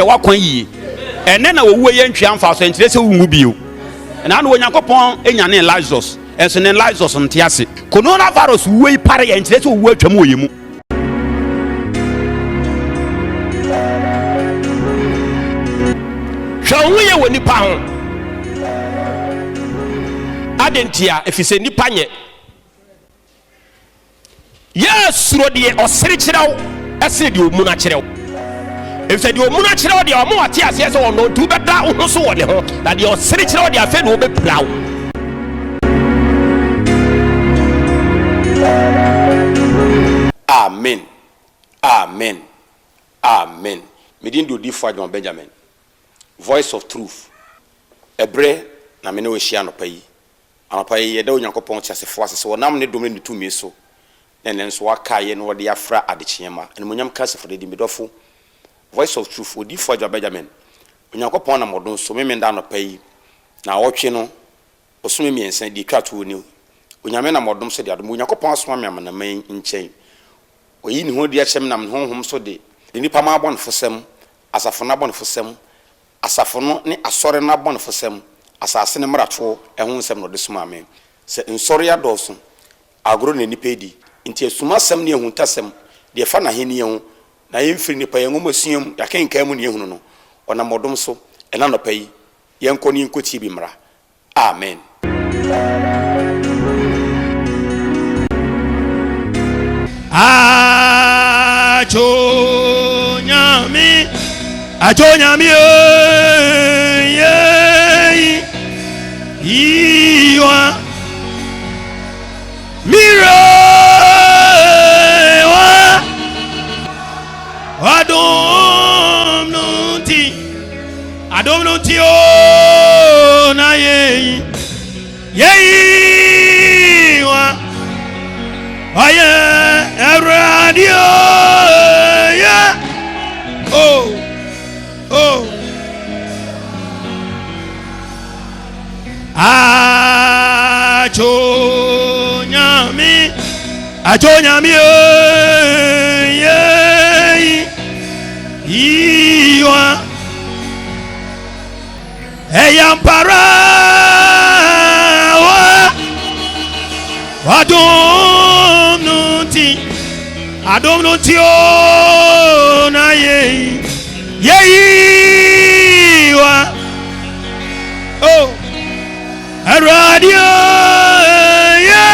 Hwɛ w'akwan yie. Ɛnnɛ na owuo yɛ ntwea mfaso, ɛnkyerɛ sɛ wonwu bio. Ɛna na Onyankopɔn nyanee Lazarus, ɛnso ne Lazarus nte ase. Coronavirus wuo yi pare yɛ, ɛnkyerɛ sɛ owuo atwam wɔ yɛn mu. Hwɛ wo ho yie wɔ nnipa ho. Adɛn ntia? Ɛfiri sɛ nnipa nyɛ. Yɛ suro deɛ ɔsere kyerɛ wo sene deɛ ɔmuna kyerɛ wo. Ɛfiri sɛ deɛ ɔmuna kyerɛ wo deɛ ɔma wate aseɛ sɛ ɔno nti wobɛda wo ho so wɔ ne ho, na deɛ ɔsere kyerɛ wo deɛ afei na ɔbɛpira wo. Amen Amen Amen Me din de Odiyifoɔ Agyemang Benjamin, Voice of Truth. Ɛberɛ na me ne wo ahyia anɔpa yi. Anɔpa yi, yɛda Onyankopɔn teasefoɔ ase sɛ ɔnam ne dom ne ne tumi so na ɛnnɛ nso wakae yɛn na ɔde yɛn afra adekyeɛ ma. Animuonyam nka Asafo Dadi, me dɔfo, Voice of Truth, Odiyifoɔ Adwoa Benjamin. Onyankopɔn nam ɔdom so Memenda anɔpa yi, naawɔtwe no, bosome mmiɛnsa, deɛ ɛtwa toɔ ni. Onyame nam ɔdom so de adom. Onyankopɔn asoma me amanaman nkyɛn. Wayi ne ho adi akyerɛ me nam ne Honhom so de nnipa ma abɔnefosɛm, asafo no abɔnefosɛm, Asafo no ne Asɔre no abɔnefosɛm, asase no mmaratoɔ ho nsɛm na ɔde somaa me. Sɛ nsɔre adɔɔso, agorɔ na nnipa redi, nti asumasɛm ne ahuntasɛm, deɛ ɛfa n'ahennie ho, na ɛmfiri nnipa, yɛn nwomasua mu, yɛakenkan mu na yɛahunu no, ɔnam ɔdom so, ɛnnɛ anɔpa yi, yɛnkɔ na yɛnkɔtie bi mmra. Amen. Acho nyame, acho nyame, ye, iwa, mire, wa, wadom nunti. Adom no nti o na yeyi yeyi wa ɔyɛ Awurade o yɛ o o atso nyame atso nyame o yeyi yiwa. Ɛyɛ ampara wa wadom no nti adom no nti o na yeyi yeyi wa o Awurade o yɛ.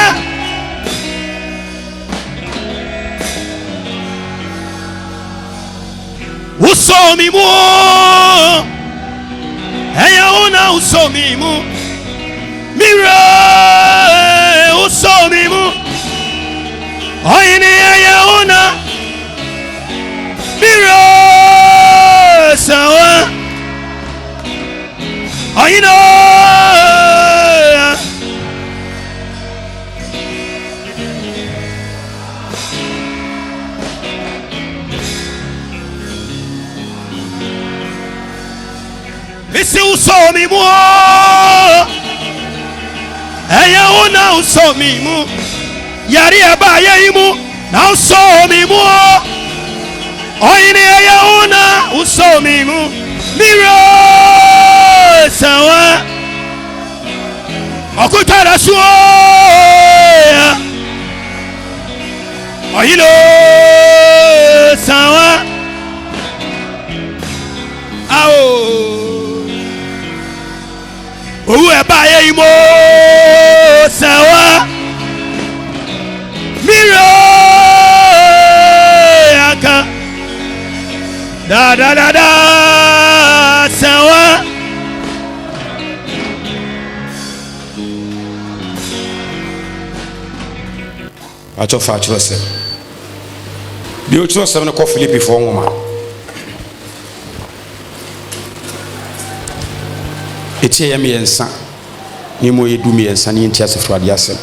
Wosɔ mi mu o, ɛyɛ wo na wosɔ mi mu. Mi wura wosɔ mi mu. Ɔhene ɛyɛ wo na mi wura sawa. Ɔhene Mesi wosɔ mi mu o, ɛyɛ wo na wosɔ mi mu. Yare ɛba yɛ yi mu na wosɔ mi mu o, ɔyene ɛyɛ wo na wosɔ mi mu. Miro sɛwa ɔkotara so o. Ɔhene sawa ao owu ɛba yɛ yi mo sawa miro aka da da da da sawa. Pakyɛw fa kyerɛwsɛm. Bio kyerɛwsɛm no kɔ Filipifoɔ nwoma. Eti ɛyɛ mmiɛnsa ne mu ɛyɛ du mmiɛnsa ne yɛnti ase firi adeɛ asɛm.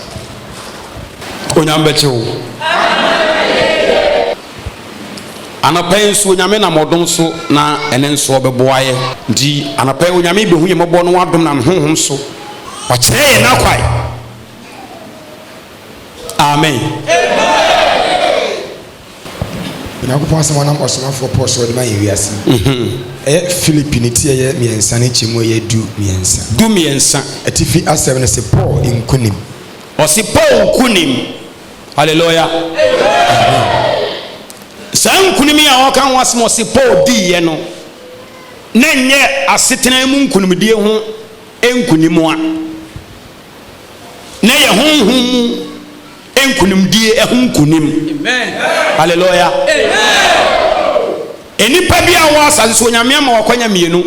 Onyame bɛgye wo. Anɔpa yi nso Onyame nam ɔdom so na ɛne nso ɔbɛboa yɛ. Nti anɔpa yi Onyame bɛhu yɛ mmɔbɔ na wadom nam honhom so wakyerɛ yɛn n'akwan. Amen. Onyankopɔn asɛm a ɔnam ɔsomafoɔ Paul so de ma yɛn wiase yi. Ɛyɛ Filipi ne ti a ɛyɛ mmiɛnsa ne kyɛmu a ɛyɛ 13. 13. Atifi asɛm no se Paul nkonim. Ɔse Paul nkonim. Hallelujah. Saa nkonim yi a ɔka ho asɛm ɔse Paul diiɛ no, na ɛnyɛ asetena mu nkonimdie ho nkonim a, na ɛyɛ honhom mu nkonimdie ho nkonim. Hallelujah. Nnipa bi a wɔ asase so Onyame ama wakwanya mmienu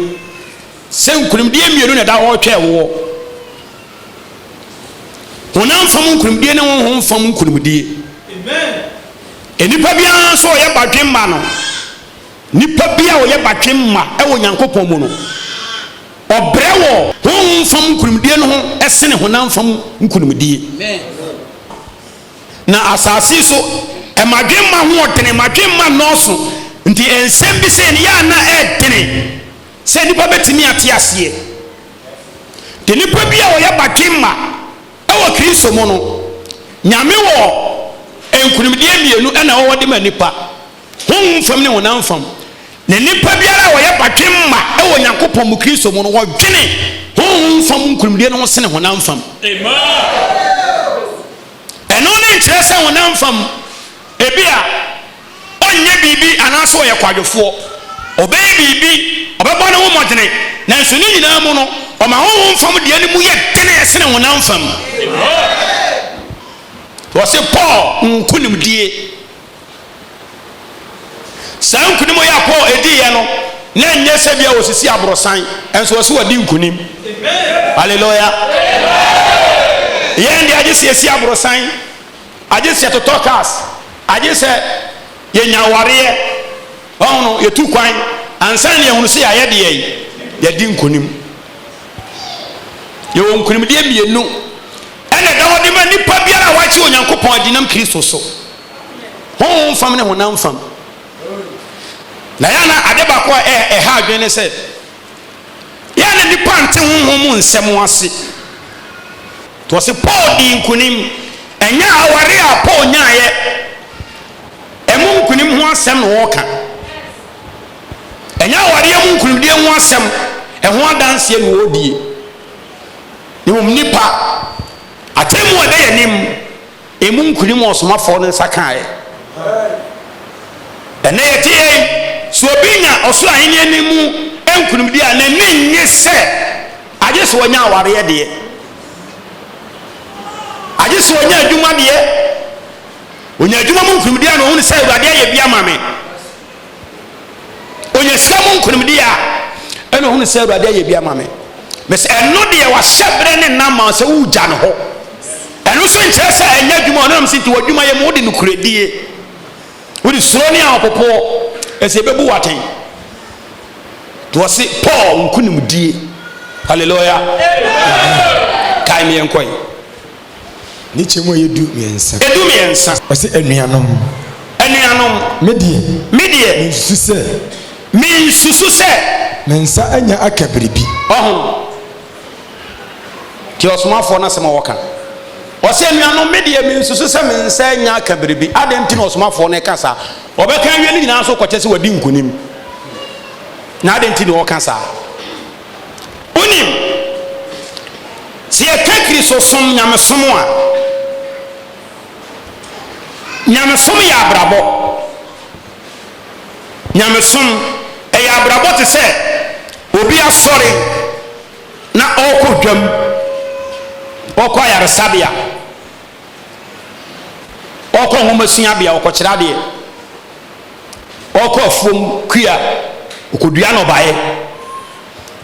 sɛ nkonimdie mmienu na ɛda hɔ retwɛn woɔ. Honam fam nkonimdie ne honhom fam nkonimdie. Nnipa biara nso ɔyɛ badwemma no, nipa bi a ɔyɛ badwemma wɔ Nyankopɔn mu no, ɔbrɛ wɔ honhom fam nkonimdie no ho sene honam fam nkonimdie. Na asase so mmadwemma ho ɔdene, mmadwemma nnɔɔso, nti nsɛm bi sei no yɛ a na ɛdene sɛ nnipa bɛtumi ate aseɛ. Nti nnipa bi a wɔyɛ badwemma wɔ Kristo mu no, Nyame wɔ nkonimdie mmienu na ɔwɔ de ma nnipa, honhom fam ne honam fam. Na nnipa biara a wɔyɛ badwemma wɔ Nyankopɔn mu Kristo mu no, wɔdwene honhom fam nkonimdie no ho sene honam fam. Ɛno ne nkyerɛ sɛ honam fam ebia ɔnyɛ biribi anaasɛ ɔyɛ kwadwofoɔ. Ɔbɛyɛ biribi, ɔbɛbɔ ne ho mmɔdene, nanso ne nyinaa mu no, ɔma honhom fam deɛ no mu yɛ dene sene honam fam. Wɔse Paul nkonimdie. Saa nkonim yi a Paul diiɛ no, na ɛnyɛ sɛ bia ɔsisi aborosan, nso ɔse wadi nkonim. Hallelujah. Yɛn deɛ agye sɛ yɛsi aborosan, agye sɛ yɛtotɔ cars, agye sɛ yɛnya awareɛ, ɔho no, yɛtu kwan, ansa na yɛhunu sɛ yɛayɛ deɛ yi, yɛadi nkonim. Yɛwɔ nkonimdie mmienu ɛna ɛda hɔ de ma nipa biara a wagye Onyankopɔn adi nam Kristo so. Honhom fam ne honam fam. Na yɛ na ade baako a ɛha adwene ne sɛ, yɛ na nipa nte honhom mu nsɛm ase. Nti wɔse Paul dii nkonim. Ɛnyɛ aware a Paul nyaeɛ ɛmu nkonim ho asɛm na ɔreka. Ɛnyɛ awareɛ mu nkonimdie ho asɛm, ɛho adanseɛ na ɔredie. Na mmom nipa atemmu a ɛda yɛn anim Emu nkonim a ɔsomafoɔ no nsa kaeɛ. Ɛnnɛ yɛte ha yi, sɛ obi nya ɔsoro ahennie no mu nkonimdie a, n'ani nnye sɛ agye sɛ ɔnya awareɛ deɛ, agye sɛ ɔnya adwuma deɛ. Ɔnya adwuma mu nkonimdie a na ɔhunu sɛ Awurade ayɛ bi ama me. Ɔnya sika mu nkonimdie a ɛna ɔhunu sɛ Awurade ayɛ bi ama me. Mese ɛno deɛ wahyɛ berɛ ne nna ma sɛ wogya ne hɔ. Ɛno nso nkyerɛ sɛ ɛnyɛ adwuma ɔno nam sɛ nti w'adwuma yɛ mu wode nokorɛdie, wode suro ne ahopopoɔ ɛsɛ ɛbɛbu w'atɛn. Nti wɔse Paul nkonimdie. Hallelujah. Kae me yɛnkɔe. Ne kyɛ mu yɛ 13. 13. Ɔse, Anuanom. Anuanom. Me deɛ. Me deɛ. Mensusu sɛ. Mensusu sɛ. Me nsa anya aka biribi. Ɔho. Tie ɔsomafoɔ no asɛm a ɔka. Ɔse, Anuanom, me deɛ mensusu sɛ me nsa anya aka biribi. Adɛn nti na ɔsomafoɔ no reka saa? Ɔbɛka awie no nyinaa nso kɔkyɛ sɛ wadi nkonim. Na adɛn nti na ɔreka saa? Wonim, sɛ yɛka Kristosom, nyamesom a, nyamesom yɛ abrabɔ. Nyamesom ɛyɛ abrabɔ te sɛ obi asɔre na ɔrekɔ dwam, ɔrekɔ ayaresabea, ɔrekɔ nwomasuabea, ɔkɔkyerɛ adeɛ. Ɔrekɔ afuom kua, ɔkɔdua nnɔbaeɛ.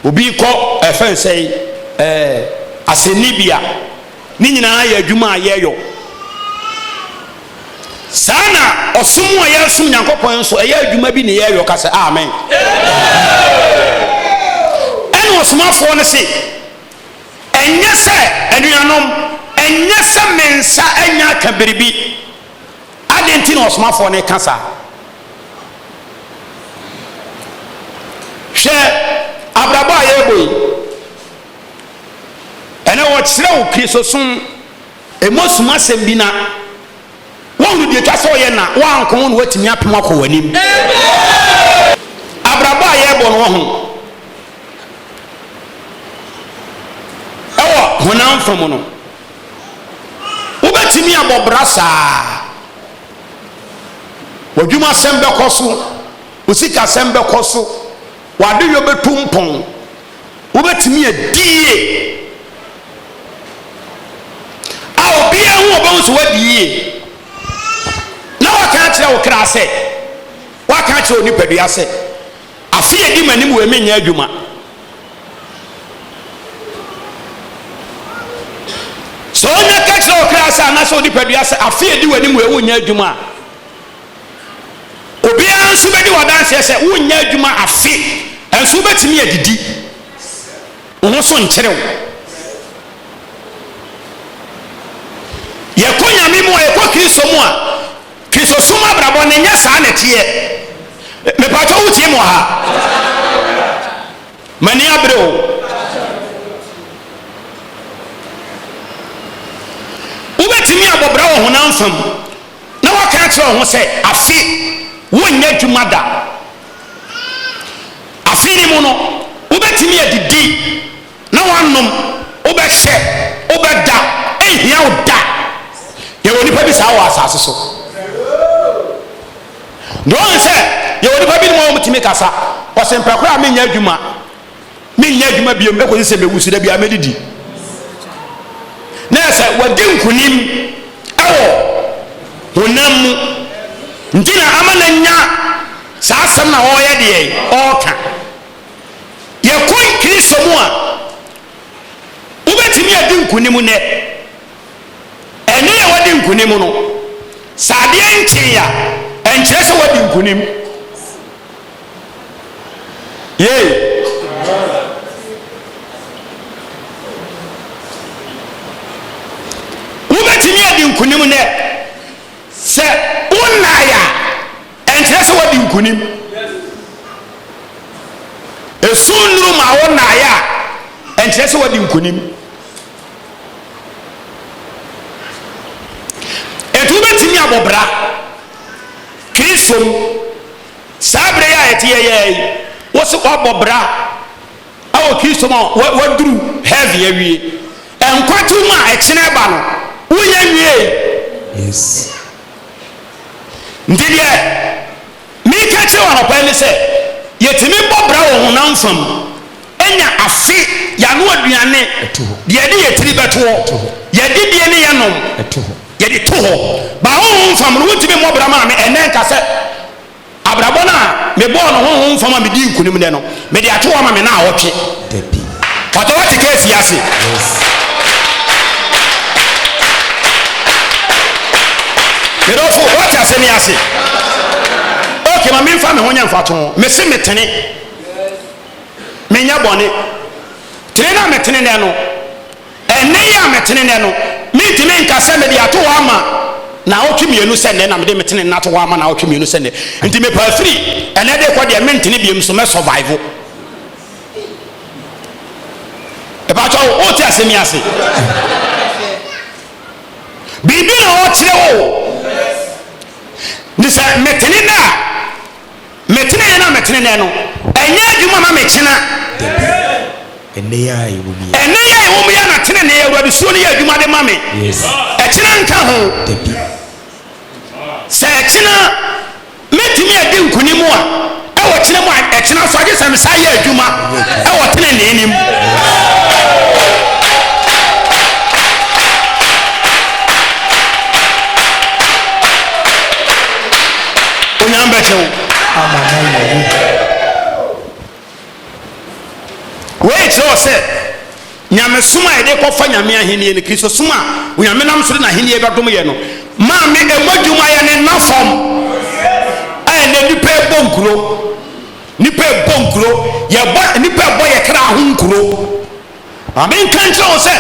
Obi rekɔ ɛfɛ nsɛn ɛɛ asɛnnibea. Ne nyinaa yɛ adwuma a yɛyɔ. Saa na ɔsom a yɛresom Nyankopɔn nso ɛyɛ adwuma bi ne yɛyɔ ka sɛ amen. Ɛna ɔsomafoɔ no se, ɛnyɛ sɛ anuanom, ɛnyɛ sɛ me nsa anya aka biribi. Adɛn nti na ɔsomafoɔ no reka saa? Hwɛ abrabɔ a yɛrebɔ yi. Ɛnɛ wɔkyerɛ wo Kristosom ɛmu sum asɛm bi na wohunu deɛ ɛtwa sɛ ɔyɛ na woanko ho na woatumi apem akɔ w'anim. Abrabɔ. Abrabɔ a yɛrebɔ no wɔ ho ɛwɔ honam fam no, wobɛtumi abɔ bra saa. W'adwumasɛm bɛkɔ so, wo sikasɛm bɛkɔ so, w'adeyɔ bɛtu mpɔn, wobɛtumi adi yie a obiara hu ɔbɛhu sɛ woadi yie na waka akyerɛ wo kra sɛ waka akyerɛ wo nipadua sɛ afe a ɛdi m'anim wei menyɛ adwuma. Sɛ wonya ka kyerɛ wo kra sɛ anaasɛ wo nipadua sɛ afe a ɛdi w'anim wei wonyɛ adwuma a, obiara nso bɛdi w'adanseɛ sɛ wonyɛ adwuma afe nso wobɛtumi adidi, wo ho so nkyere wo. Yɛkɔ Nyame mu a, yɛkɔ Kristo mu a, Kristosom abrabɔ no nyɛ saa na ɛteɛ. Mepatwa wotie me wɔ ha? M'ani abere o. Wobɛtumi abɔ bra wɔ honam fam na woaka akyerɛ wo ho sɛ afe wonyɛ adwuma da. Afe no mu no, wobɛtumi adidi na woanom, wobɛhyɛ, wobɛda, ɛnhia wo da. Yɛwɔ nnipa bi saa wɔ asase so. Deɛ ɔhu sɛ yɛwɔ nnipa binom a wɔtumi kasa, ɔsɛ mpɛ koraa menyɛ adwuma, menyɛ adwuma biom ɛkɔsi sɛ mɛwu so da biara mɛdidi. Na yɛ sɛ wadi nkonim ɛwɔ honam mu nti na ama no anya saa asɛm na ɔreyɛ deɛ ɔreka. Yɛkɔ Kristo mu a, wobɛtumi adi nkonim nnɛ. Ɛnne a wadi nkonim no, sɛ adeɛ nkyee a, ɛnkyerɛ sɛ wadi nkonim. Yei. Wobɛtumi adi nkonim nnɛ. Sɛ wonnae a, ɛnkyerɛ sɛ wadi nkonim. Esu nnuru ma wonnae a, ɛnkyerɛ sɛ wadi nkonim. Enti wobɛtumi abɔ bra Kristo mu saa berɛ yi a yɛte yɛyɛ yi, wo se woabɔ bra wɔ Kristo mu a waduru heaven awie. Nkwagye mu a ɛkyena ɛba no, wonya nwiei. Yes. Nti deɛ meka kyerɛ wɔ anɔpa yi ne sɛ, yɛtumi bɔ bra wɔ honam fam, nya afe, yɛano aduane, deɛ yɛde yɛ tiri bɛtoɔ, yɛdidie ne yɛnom, yɛde to hɔ. Ba honhom fam no, wontumi mmɔ bra maa me ɛnnɛ nka sɛ abrabɔ no a mebɔɔ no honhom fam a medii nkonim nnɛ no, mede ato hɔ ama me naawɔtwe. Pata wate keesi yi ase? Medɔfo, wate asɛm yi ase? Okay, ma memfa me ho nyɛ mfatoho. Mese metene. Menyɛ bɔne. Tene no a metene nnɛ no, ɛnnɛ yi a metene nnɛ no, mentumi nka sɛ mede ato hɔ ama naawɔtwe mmienu sɛ nnɛ na mede me tene no ato hɔ ama naawɔtwe mmienu sɛ nnɛ. Nti mepɛ afiri ɛnnɛ de kɔ deɛ mentene biom so mɛ survive. Ɛpakyɛ wo, wote asɛm yi ase? Biribi na ɔkyerɛ wo. Ne sɛ metene nnɛ a, Me tenenee no a metene nnɛ no, ɛnyɛ adwuma ma me kyena. Dabi, ɛnnɛ yi ara a yɛwɔ mu yi. Ɛnnɛ yi a yɛwɔ mu yi ara na tenenee, Awurade suro no yɛ adwuma de ma me. Yes. Ɛkyena nka ho. Dabi. Sɛ ɛkyena mɛtumi adi nkonim a, ɛwɔ kyena mu a, ɛkyena nso agye sɛ mesan yɛ adwuma ɛwɔ tenenee no mu. Onyame bɛkyɛ wo. Ama na yɛwu. Wei kyerɛ wɔ sɛ nyamesom a yɛde kɔfa Nyame ahennie no, Kristosom a Onyame nam so de n'ahennie bɛdom yɛ no, maame ɛmu adwuma yɛ ne nna fam. A ɛnɛ nnipa ɛbɔ nkuro, nnipa ɛbɔ nkuro, yɛbɔ nnipa ɛbɔ yɛ kra ho nkuro. Maame nka nkyerɛ wo sɛ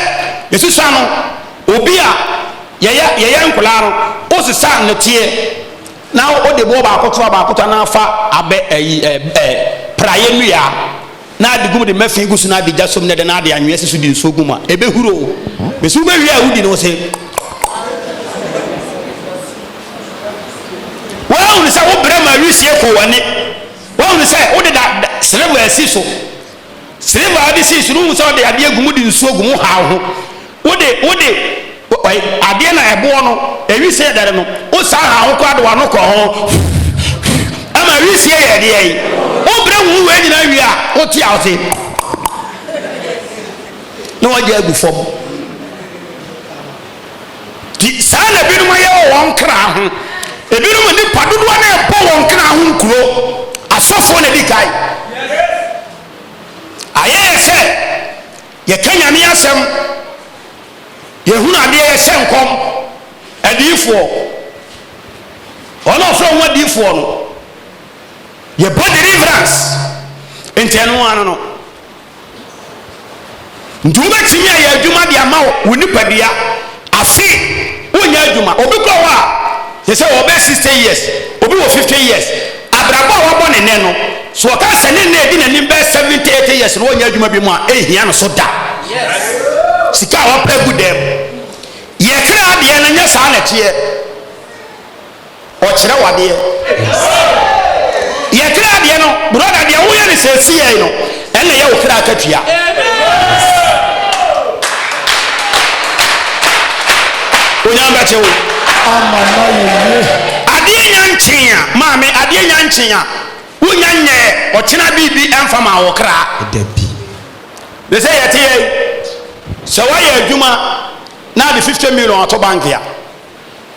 yɛsusua no, obi a yɛyɛ yɛyɛ nkwadaa no, wosesa nnɛteɛ na wode boɔ baako toa baako toa na afa abɛ ayi ɛ ɛ praeɛ nnua na ade gu mu de mɛfin gu so na ade gya som na ɛde na ade anwea si so de nsuo gu mu a ɛbɛhuro o mesi wobɛwie a wodi no wo se woahunu sɛ wobrɛ ma wisie kɔ w'ani woahunu sɛ wode da. asi so. Silver a wode sii so no, wohu sɛ wode adeɛ gu mu de nsuo gu mu haw ho. Wode wode adeɛ na ɛboɔ no, ɛwisie yɛ dɛre no, wosan haw ho koraa de w'ano kɔ ho ɛma wisie yɛ deɛ yi. Wobrɛ wo ho wei nyinaa wie a, wote a wote na wagya agu fam. Nti saa na ebinom ayɛ wɔ wɔn kra ho. Ebinom nnipa dodoɔ no ɛbɔ wɔn kra ho nkuro. Asɔfoɔ na ɛdi kan. Ayɛ yɛ sɛ yɛka Nyame asɛm, yɛhunu adeɛ, yɛhyɛ nkɔm. Adiyifoɔ, wɔn a wɔfrɛ wɔn adiyifoɔ no, yɛbɔ deliverance. Nti ɛno ano no. Nti wobɛtumi ayɛ adwuma de ama wo nipadua afe wonyɛ adwuma. Obi kɔ hɔ a sɛ sɛ ɔbɛ 60 years, obi wɔ 50 years, abrabɔ a wabɔ ne nɛ no, so ɔka sɛ ne nna edi n'anim bɛyɛ 70, 80 years no wɔnyɛ adwuma bi mu a ɛnhia no so da. Sika a wapɛ gu dɛm. Yɛ kra deɛ no nyɛ saa na ɛteɛ. Ɔkyerɛ wo adeɛ. Yɛ kra adeɛ no, brɔda deɛ woyɛ no sɛsiɛ no, ɛna yɛ wo kra akatua. Onyame bɛkyɛ wo. Adeɛ nya nkyen a, maame, adeɛ nya nkyen a, wonya nyɛ ɔkyena biribi ɛmfa ma wo kra. Dabi. Ne sɛ yɛte yɛ, sɛ woayɛ adwuma na ade 50 million ato bank a,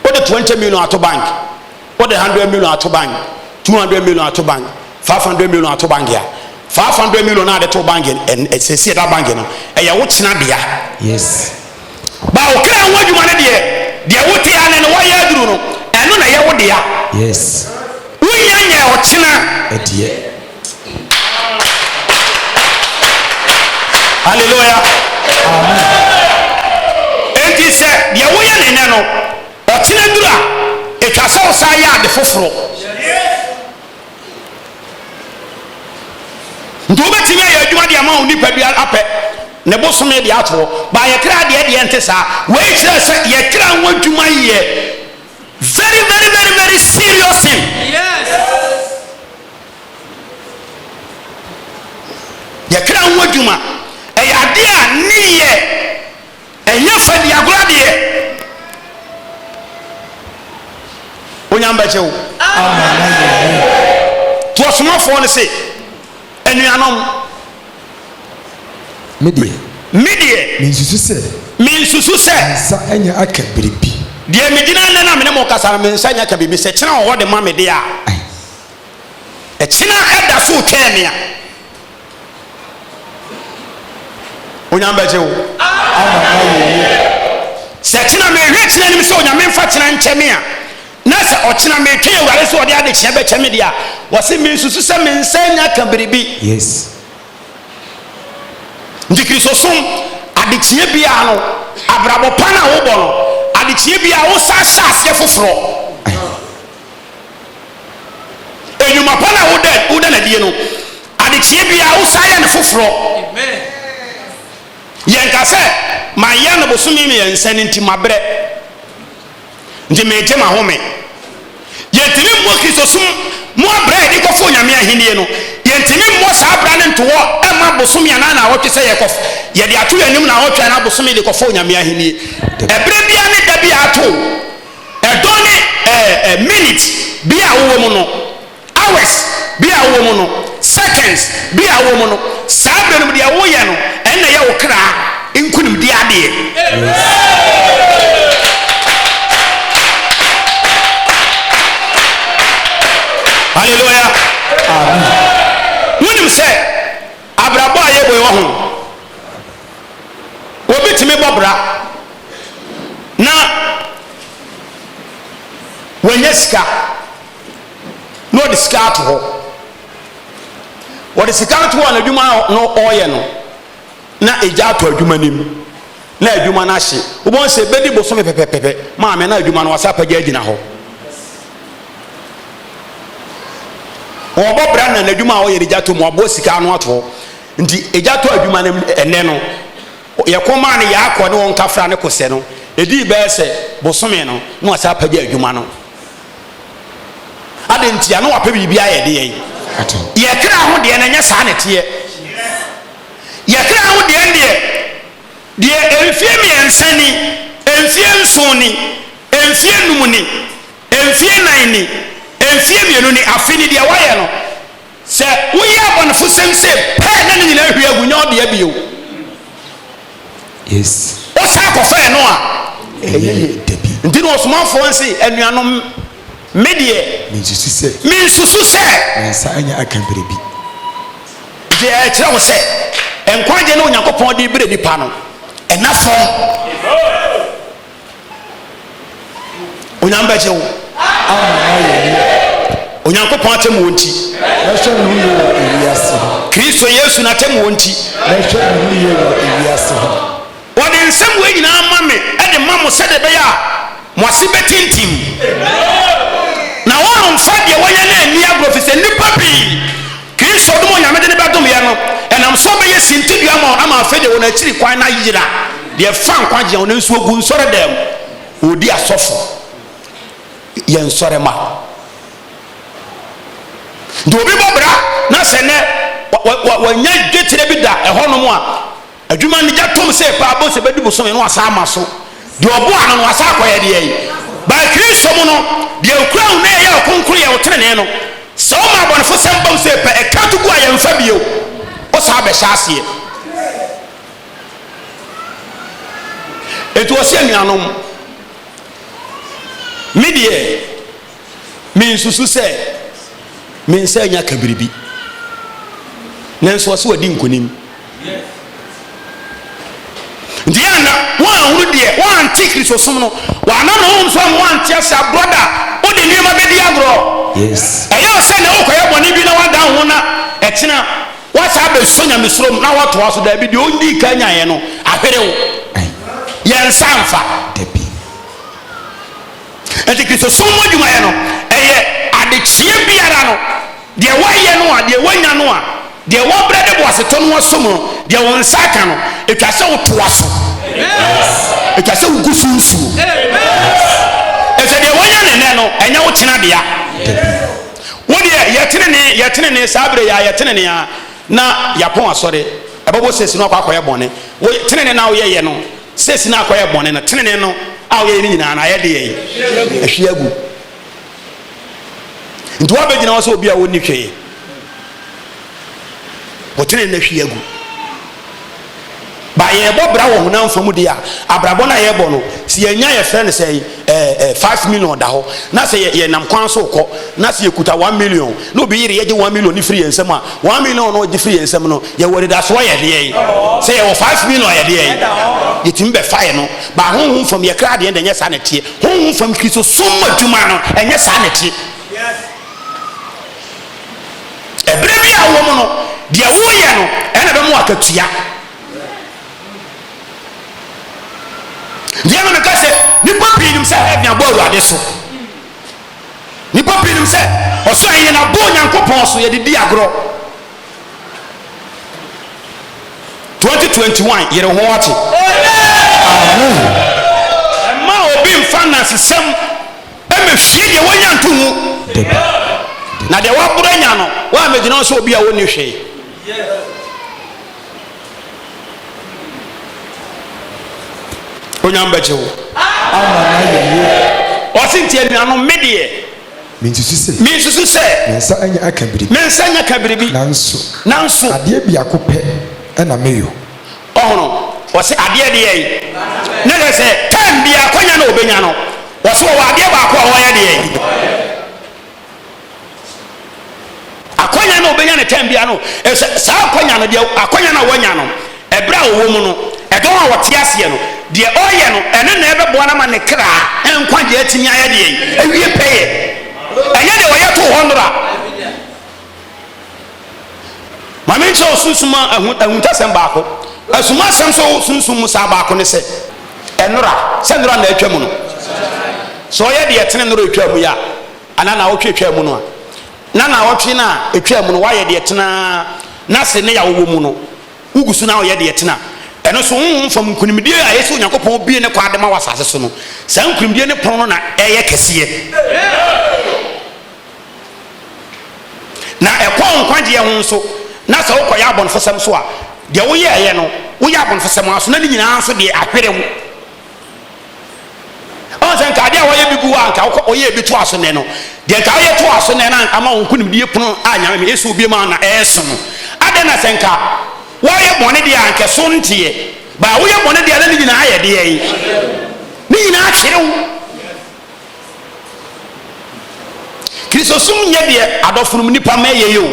Wode 20 million ato bank, wode 100 million ato bank, 200 million ato bank, 500 million ato bank a, 500 million na ade to bank sɛsi ɛda bank no, ɛyɛ wo kyena dea. Yes. Ba wo kra ho adwuma no deɛ, deɛ wote ane no woayɛ aduru no, ɛno na ɛyɛ wo dea. Yes. Wonya nyɛ ɔkyena. Ɛdeɛ. Hallelujah. Amen. Enti sɛ deɛ woyɛ ne nɛ no, ɔkyena duru a, ɛtwa sɛ wosan yɛ ade foforɔ. Nti wobɛtumi ayɛ adwuma de ama wo nipadua apɛ ne bosome de atoɔ. Ba yɛ kra deɛ deɛ nte saa. Wei kyerɛ sɛ yɛ kra ho adwuma yɛ very very very very serious thing. Yes. Yɛ kra ho adwuma. Ɛyɛ adeɛ a ne yɛ ɛnyɛ fɛ di agorɔ adeɛ. Onyame bɛkyɛ wo. To ɔsomafoɔ no se, anuanom. Me deɛ. Me deɛ. Mensusu sɛ. Mensusu sɛ. Me nsa anya aka biribi. Deɛ megyina nnɛ na me ne mo kasa no, me nsa anya aka biribi. Sɛ kyena wɔ hɔ de ma me deɛ a. Ɛkyena ɛda so retwɛn me a. Onyame bɛgye wo. Sɛ kyena mehwɛ kyena nim sɛ Onyame mfa kyena nkyɛ me a, na sɛ ɔkyena metwɛn Awurade sɛ ɔde adekyeɛ bɛkyɛ me deɛ a, wɔse mensusu sɛ me nsa anya ka biribi. Yes. Nti Kristosom adekyeɛ biara no, abrabɔ pa no a wobɔ no, adekyeɛ biara wosan hyɛ aseɛ foforɔ. Nnwuma pa no a woda woda no adie no, adekyeɛ biara wosan yɛ no foforɔ. Yɛnka sɛ mayɛ no bosome mmiɛnsa no nti mabrɛ nti megye m'ahome. Yɛntumi mmɔ Kristosom mu abra a yɛde kɔfa Onyame ahennie no. Yɛntumi mmɔ saa abra no ntohɔ mma bosome anaa naawɔtwe sɛ yɛkɔ yɛde ato yɛn anim naawɔtwe anaa bosome de kɔfa Onyame ahennie. Ɛberɛ biara ne da bi a ato Ɛdɔn ne ɛɛ minute bi a wowɔ mu no, hours bi a wowɔ mu no, seconds bi a wowɔ mu no, saa berɛ no mu deɛ woyɛ no, ɛnna ɛyɛ wo kra nkunimdie adeɛ. Hallelujah. Amen. Wonim sɛ abrabɔ a yɛbɔ yi wɔ ho. Obi tumi bɔ bra na wanya sika na ɔde sika ato hɔ. Wɔde sika no to hɔ na adwuma no ɔreyɛ no na egya atɔ adwuma no mu na adwuma no ahye. Wobɛhu sɛ ɛbɛdi bosome pɛpɛpɛpɛ maame na adwuma no wasa apagya agyina hɔ. Wɔbɔ bra na n'adwuma a ɔyɛ no gya tɔ mu aboa sika ano ato hɔ. Nti egya tɔ adwuma no mu ɛnnɛ no, yɛkɔ maa no yaakɔ ne wɔn kafra ne kosɛ no, ɛdii bɛyɛ sɛ bosome no na wasan apagya adwuma no. Adɛn ntia? Na wapɛ biribi ayɛ deɛn? Yɛ kra ho deɛ no ɛnyɛ saa na ɛteɛ. Yɛ kra ho deɛ no deɛ, deɛ mfie mmiɛnsa ni, mfie nson ni, mfie num ni, mfie nan ni, mfie mmienu ni, afe ni, deɛ woayɛ no, sɛ woyɛ abɔnefosɛm sei pɛ na ne nyinaa hwie agu, nyɛ wo dea bio. Yes. Wosan kɔfa ɛno a, ɛnyɛ yie. Dabi. Nti na ɔsomafoɔ nse, anuanom, me deɛ. Mensusu sɛ. Mensusu sɛ. Me nsa anya aka biribi. Nti ɛkyerɛ wo sɛ, nkwagye no Onyankopɔn de brɛ nipa no, ɛna fam. Onyame bɛgye wo. Ama mayɛ yie. Onyankopɔn atemmuo nti. Mɛhwɛ me ho yie wɔ ewiase ho. Kristo Yesu n'atemmuo nti. Mɛhwɛ me ho yie wɔ ewiase ho. Wɔde nsɛm wei nyinaa ma me de ma mo sɛdeɛ ɛbɛyɛ a mo ase bɛtintim, na wɔamfa deɛ wɔyɛ no anni agorɔ, ɛfiri sɛ nnipa pii Kristo dom a Onyame de no bɛdom yɛn no, ɛnam so bɛyɛ sintidua ama wɔn, ama afei deɛ wɔn akyiri kwan no ayera, deɛ ɛfa nkwagyeɛ ho, nanso wɔgu nsɔredɛm, wɔdi asɔfo, yɛ nsɔremma. Nti obi bɔ bra na sɛ nɛ wanya dwetire bi da ɛhɔnom a, Adwuma no gya tom sɛ paa bɔ sɛ bɛdu bosome no wasan ama so. Deɛ ɔboa no no wasan akɔyɛ deɛ yi. By Kristo mu no, deɛ okura wo na ɛyɛ ɔkronkron yɛ wo tenenee no, sɛ woma abɔnefosɛm bam sɛ pɛ, ɛka to gu a yɛmfa bio, wosan bɛhyɛ aseɛ. Enti ɔse anuanom, me deɛ Mensusu sɛ me nsa anya ka biribi. Nanso ɔse wadi nkonim. Nti yɛ na wɔanhunu deɛ wɔante Kristosom no, wɔanam ne honhom so ama wɔante ase a, brɔda, wode nneɛma bɛdi agorɔ. Yes. Ɛyɛ wo sɛ na wokɔyɛ bɔne bi na woadan ho na ɛkyena woasa abɛsɔ nyamesuro mu na woatoa so. Daabi, deɛ ɔndii kan nyaeɛ no ahwere wo. Yɛn nsa mfa. Dabi. Enti Kristosom mu adwumayɛ no, ɛyɛ adekyeɛ biara no, deɛ woayɛ no a, deɛ woanya no a, deɛ woabrɛ de boasetɔ no asom no, deɛ wo nsa aka no, ɛtwa sɛ wotoa so. Ɛtwa sɛ wogu so nsuo. Ɛsɛ deɛ woanya ne nnɛ no, ɛnyɛ wo kyena dea. Wo deɛ, yɛtenene, yɛtenene, saa berɛ yi a, yɛtenene a, na yɛapɔn asɔre, ɛbɛbɔ sɛsi no akɔ akɔyɛ bɔne. Wo tenene na woyɛyɛ no, Seesei na akɔyɛ bɔne no, tenenee no a woyɛe no nyinaa no, ayɛ deɛn? Ahwie agu. Nti woabɛgyina hɔ sɛ obi a ɔnni hwee. Wo tenenee no ahwie agu. Ba yɛbɔ bra wɔ honam fam deɛ a, abrabɔ no a yɛbɔ no, sɛ yɛnya yɛfrɛ no sɛ ɛɛ 5 million da hɔ, na sɛ yɛnam kwan so kɔ, na sɛ yɛkuta 1 million, na obi yere yɛgye 1 million no firi yɛn nsam a, 1 million no ɔgye firi yɛn nsam no, Yɛwɔ anidasoɔ yɛ deɛn? Sɛ yɛwɔ 5 million yɛ deɛn? Yɛtumi bɛfa yɛ no. Ba honhom fam yɛ kra deɛ ɛnyɛ saa na ɛteɛ. Honhom fam Kristo som adwuma no ɛnyɛ saa na ɛte. Ɛberɛ bi a wowɔ mu no, deɛ woyɛ no ɛna ɛbɛma wo akatua. Deɛ na meka sɛ nipa pii nim sɛ heaven abɔ Awurade so. Nipa pii nim sɛ ɔsoro ahenni no abɔ Onyankopɔn so, yɛde di agorɔ. 2021 yere ho ate. Mma obi mfa nnasesɛm mmɛhwie deɛ wanya nto mu. Na deɛ waboro anya no, woammɛgyina hɔ sɛ obi a ɔnni hwee. Onyame bɛgye wo. Ɔse nti anuanom me deɛ. Mensusu sɛ. Mensusu sɛ. Me nsa anya aka biribi. Me nsa anya ka biribi. Nanso. Nanso. Adeɛ biako pɛ na meyɔ. Ɔhono, ɔse adeɛ deɛn? Ne kyerɛ sɛ time biara akwanya na ɔbɛnya no, ɔse ɔwɔ adeɛ baako a ɔyɛ deɛn? Akwanya no a ɔbɛnya no tɛm biara no, ɛsɛ saa akwanya no, deɛ akwanya no a wanya no, ɛberɛ a ɔwɔ mu no, ɛdɔn a ɔte aseɛ no, deɛ ɔreyɛ no, ɛno na ɛbɛboa no ama ne kra nkwagyeɛ atumi ayɛ deɛ awie pɛyɛ. Ɛnyɛ deɛ ɔyɛ too hɔ nnora. Ma menkyerɛ wo sunsum ahuntasɛm baako. Asumasɛm so sunsum mu saa baako ne sɛ, ɛnora, sɛ nnora na atwa mu no, sɛ ɔyɛ deɛ ɛtene nnora atwa mu yi a, anaa naawɔtwe atwaa mu no a, na naawɔtwe no a ɛtwaa mu no woayɛ deɛ ɛtene ara, na se ne yaw wɔ mu no, wogu so na woyɛ deɛ ɛtene a, ɛno nso honhom fam nkonimdie a ɛyɛ sɛ Onyankopɔn bue ne kwan de ma wɔ asase so no, saa nkonimdie no pono no na ɛyɛ kɛseɛ. Na ɛkɔ wo nkwagyeɛ ho nso, na sɛ wokɔyɛ abɔnefosɛm nso a, deɛ woyɛeɛ no, woyɛ abɔnefosɛm ara so, na ne nyinaa nso deɛ ahwere wo. Ɔn sɛ nka adeɛ a wɔyɛ bi gu hɔ a nka wokɔ ɔyɛ bi toa so nnɛ no, deɛ nka woyɛ toa so nnɛ na ama wo nkonimdie pono a Nyame ɛso obi ma na ɛɛso no. Adɛn na sɛ nka wɔyɛ bɔne deɛ a nka ɛso nteɛ, baa woyɛ bɔne deɛ a na ne nyinaa yɛ deɛn? Ne nyinaa kyere wo. Kristosom nyɛ deɛ adɔfonom nnipa ma ɛyɛ yɛ o.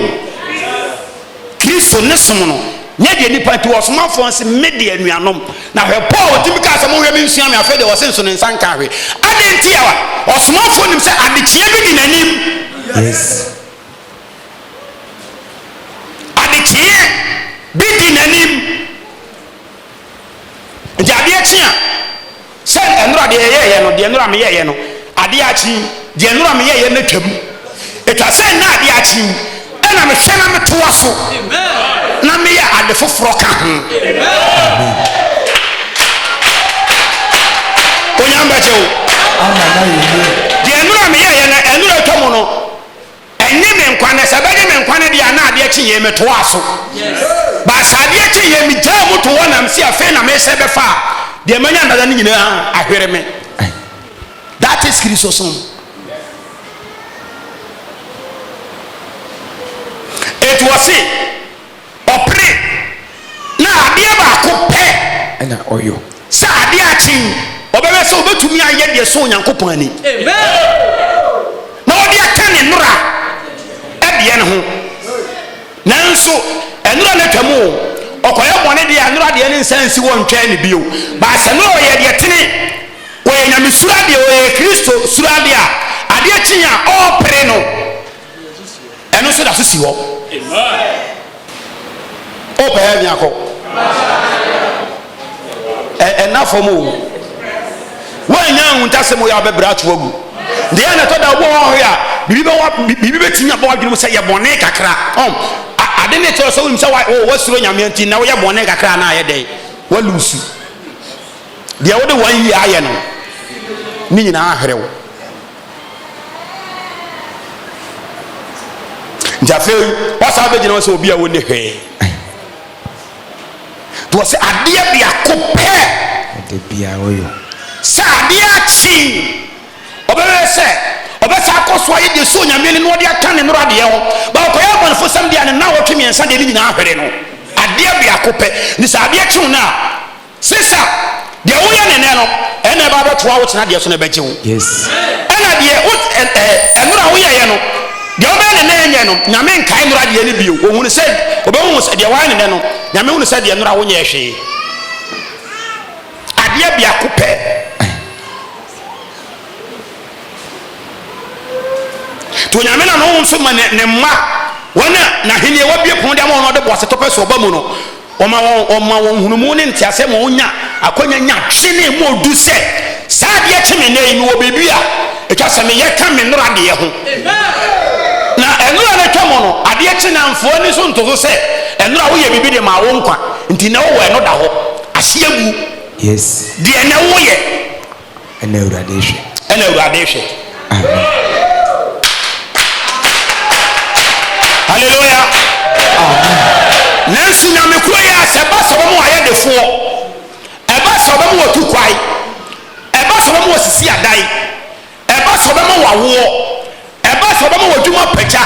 Kristo ne som no nyɛ deɛ nnipa nti ɔsomafoɔ nse me deɛ anuanom. Na hwɛ Paul ɔtumi kaa sɛ monhwɛ me nsua me afei deɛ ɔse nso ne nsa nka hwee. Adɛn nti a ɔsomafoɔ nim sɛ adekyeɛ bi di n'anim. Yes. Adekyeɛ bi di n'anim. Nti adeɛ kye a, sɛ nnora deɛ yɛyɛeɛ no, deɛ nnora meyɛeɛ no, adeɛ akye yi, deɛ nnora meyɛeɛ no atwam. Ɛtwa sɛ nnɛ adeɛ akye yi, ɛna mehwɛ na metoa so na meyɛ ade foforɔ ka ho. Onyame bɛgye wo. Deɛ nnora meyɛeɛ no, nnora atwa mu no, Ɛnnye me nkwa, na sɛ ɛbɛgye me nkwa no deɛ a, na adeɛ kye yei metoaa so. But sɛ adeɛ kye yei megyaa mu to hɔ na mese afei na mesɛ bɛfa a, deɛ manya dada no nyinaa ahwere me. That is Kristosom. Enti wɔse Ɔpere, na adeɛ baako pɛ na ɔyɔ. Sɛ adeɛ akye yi, ɔbɛhwɛ sɛ ɔbɛtumi ayɛ deɛ ɛsɔ Onyankopɔn ani, na ɔde aka ne nnora deɛ no ho. Nanso nnora no atwam o, ɔkɔyɛ bɔne deɛ a, nnora deɛ no nsan nsi hɔ ntwɛn no bio. But sɛ nnora ɔyɛ deɛ tene, ɔyɛ Nyame suro adeɛ, ɔyɛ Kristo suro adeɛ a, adeɛ kye a ɔrepere no, Ɛno nso da so si hɔ. Wopɛ heaven akɔ? Ɛnna fam o. Woannya ahuntasɛm yɛ abɛbrɛ ato agu. Deɛ na ɛtɔ da wɔ hɔ a biribi bɛwɔ biribi bɛtumi abɔ w'adwene mu sɛ yɛ bɔne kakra. Ɔm ade ne kyerɛ sɛ wonim sɛ wasuro Nyame nti na woyɛ bɔne kakra na ayɛ dɛn walusu. Deɛ wode wɔn yie ayɛ no ne nyinaa ahwere wo. Nti afei wasan bɛgyina hɔ sɛ obi a wɔnni hwee. Nti wɔsɛ adeɛ biako pɛ. Ade biara ɔyɔ. Sɛ adeɛ akye ɔbɛyɛ sɛ ɔbɛsa akɔ so ayɛ deɛ sɛ Onyame ani na ɔde aka ne nnora deɛ ho. Ba ɔkɔyɛ abɔnefosɛm deɛ a ne nnawɔtwe mmiɛnsa deɛ ne nyinaa hwere no. Adeɛ biako pɛ. Nti sɛ adeɛ kyew no a Sesa, deɛ woyɛ no nnɛ no, ɛna ɛba abɛtoa wo kyena deɛ so na ɛbɛgye wo. Yes. Ɛna deɛ wo ɛ ɛ ɛnora woyɛyɛ no, deɛ wobɛyɛ no nnɛ ɛnyɛ no, Nyame nkae nnora deɛ no bio. Ohunu sɛ, ɔbɛhu sɛ deɛ woayɛ no nnɛ no, Nyame hunu sɛ deɛ nnora wonyɛɛ hwee. Adeɛ biako pɛ. Nti Onyame nam ne honhom so ma ne ne mma, wɔn a n'ahennie wabue pono de ama wɔn na ɔde boasetɔ pɛ so ɔba mu no, Wɔma wɔn wɔma wɔn nhunumu ne nteaseɛ ma wɔnya akwanya nya adwene mu ɔdu sɛ, saa adeɛ kye me nnɛ yi, mewɔ biribi a ɛtwa sɛ meyɛ ka me nnora deɛ ho. Na nnora no atwa mu no, adeɛ kye na mfa w'ani so nto so sɛ nnora woyɛ biribi de maa wo nkwa, nti nnɛ wowɔ ɛno da hɔ, ahye agu. Yes. Deɛ nnɛ woyɛ. Ɛna Awurade hwɛ. Ɛna Awurade hwɛ. Amen. Hallelujah. Amen. Nanso Nyame kuro yi a sɛ ɛba sɛ wɔn ayɛ defoɔ, ɛba sɛ wɔbɛma wɔtu kwae, ɛba sɛ wɔbɛma wɔsisi adan, ɛba sɛ wɔbɛma wɔawoɔ, Ɛba sɛ ɔbɛma w'adwuma apagya,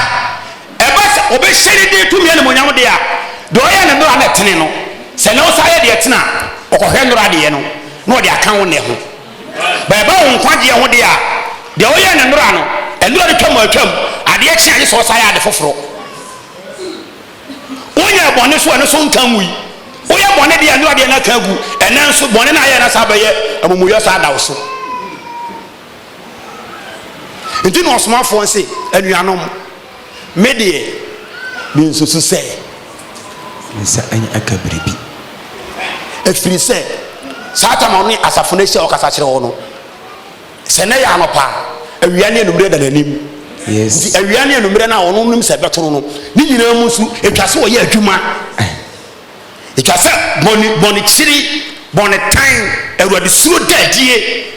ɛba sɛ ɔbɛhyɛ ne din tumi animuonyam deɛ a, deɛ ɔyɛ no nnora na ɛtene no, sɛ nnɛ wosan yɛ deɛ ɛtene a, ɔkɔhwɛ nnora deɛ no na ɔde aka wo nnɛ ho. Ba ɛba wo nkwagyeɛ ho deɛ a, deɛ woyɛ no nnora no, nnora no twam a atwam, adeɛ kye a gye sɛ ɔsan yɛ ade foforɔ. Wonyɛ bɔne so a ɛno so nka ngui. Woyɛ bɔne deɛ nnora deɛ no aka agu, ɛnnɛ nso bɔne no ayɛ no asa abɛyɛ amumuyɔ saa da wo so. Nti na ɔsomafoɔ se, Anuanom, me deɛ, mensusu sɛ. Me nsa anya aka biribi. Ɛfiri sɛ, saa tam a ɔne asafo no ahyia a ɔkasa kyerɛ wɔn no, sɛ nnɛ yɛ anɔpa a, awia ne anwummerɛ da n'anim. Yes. Nti awia ne anwummerɛ no a ɔno nim sɛ ɛbɛto no no, ne nyinaa mu nso, ɛtwa sɛ ɔyɛ adwuma. Etwa sɛ bɔne, bɔne kyiri, bɔne tan, Awurade suro da adie.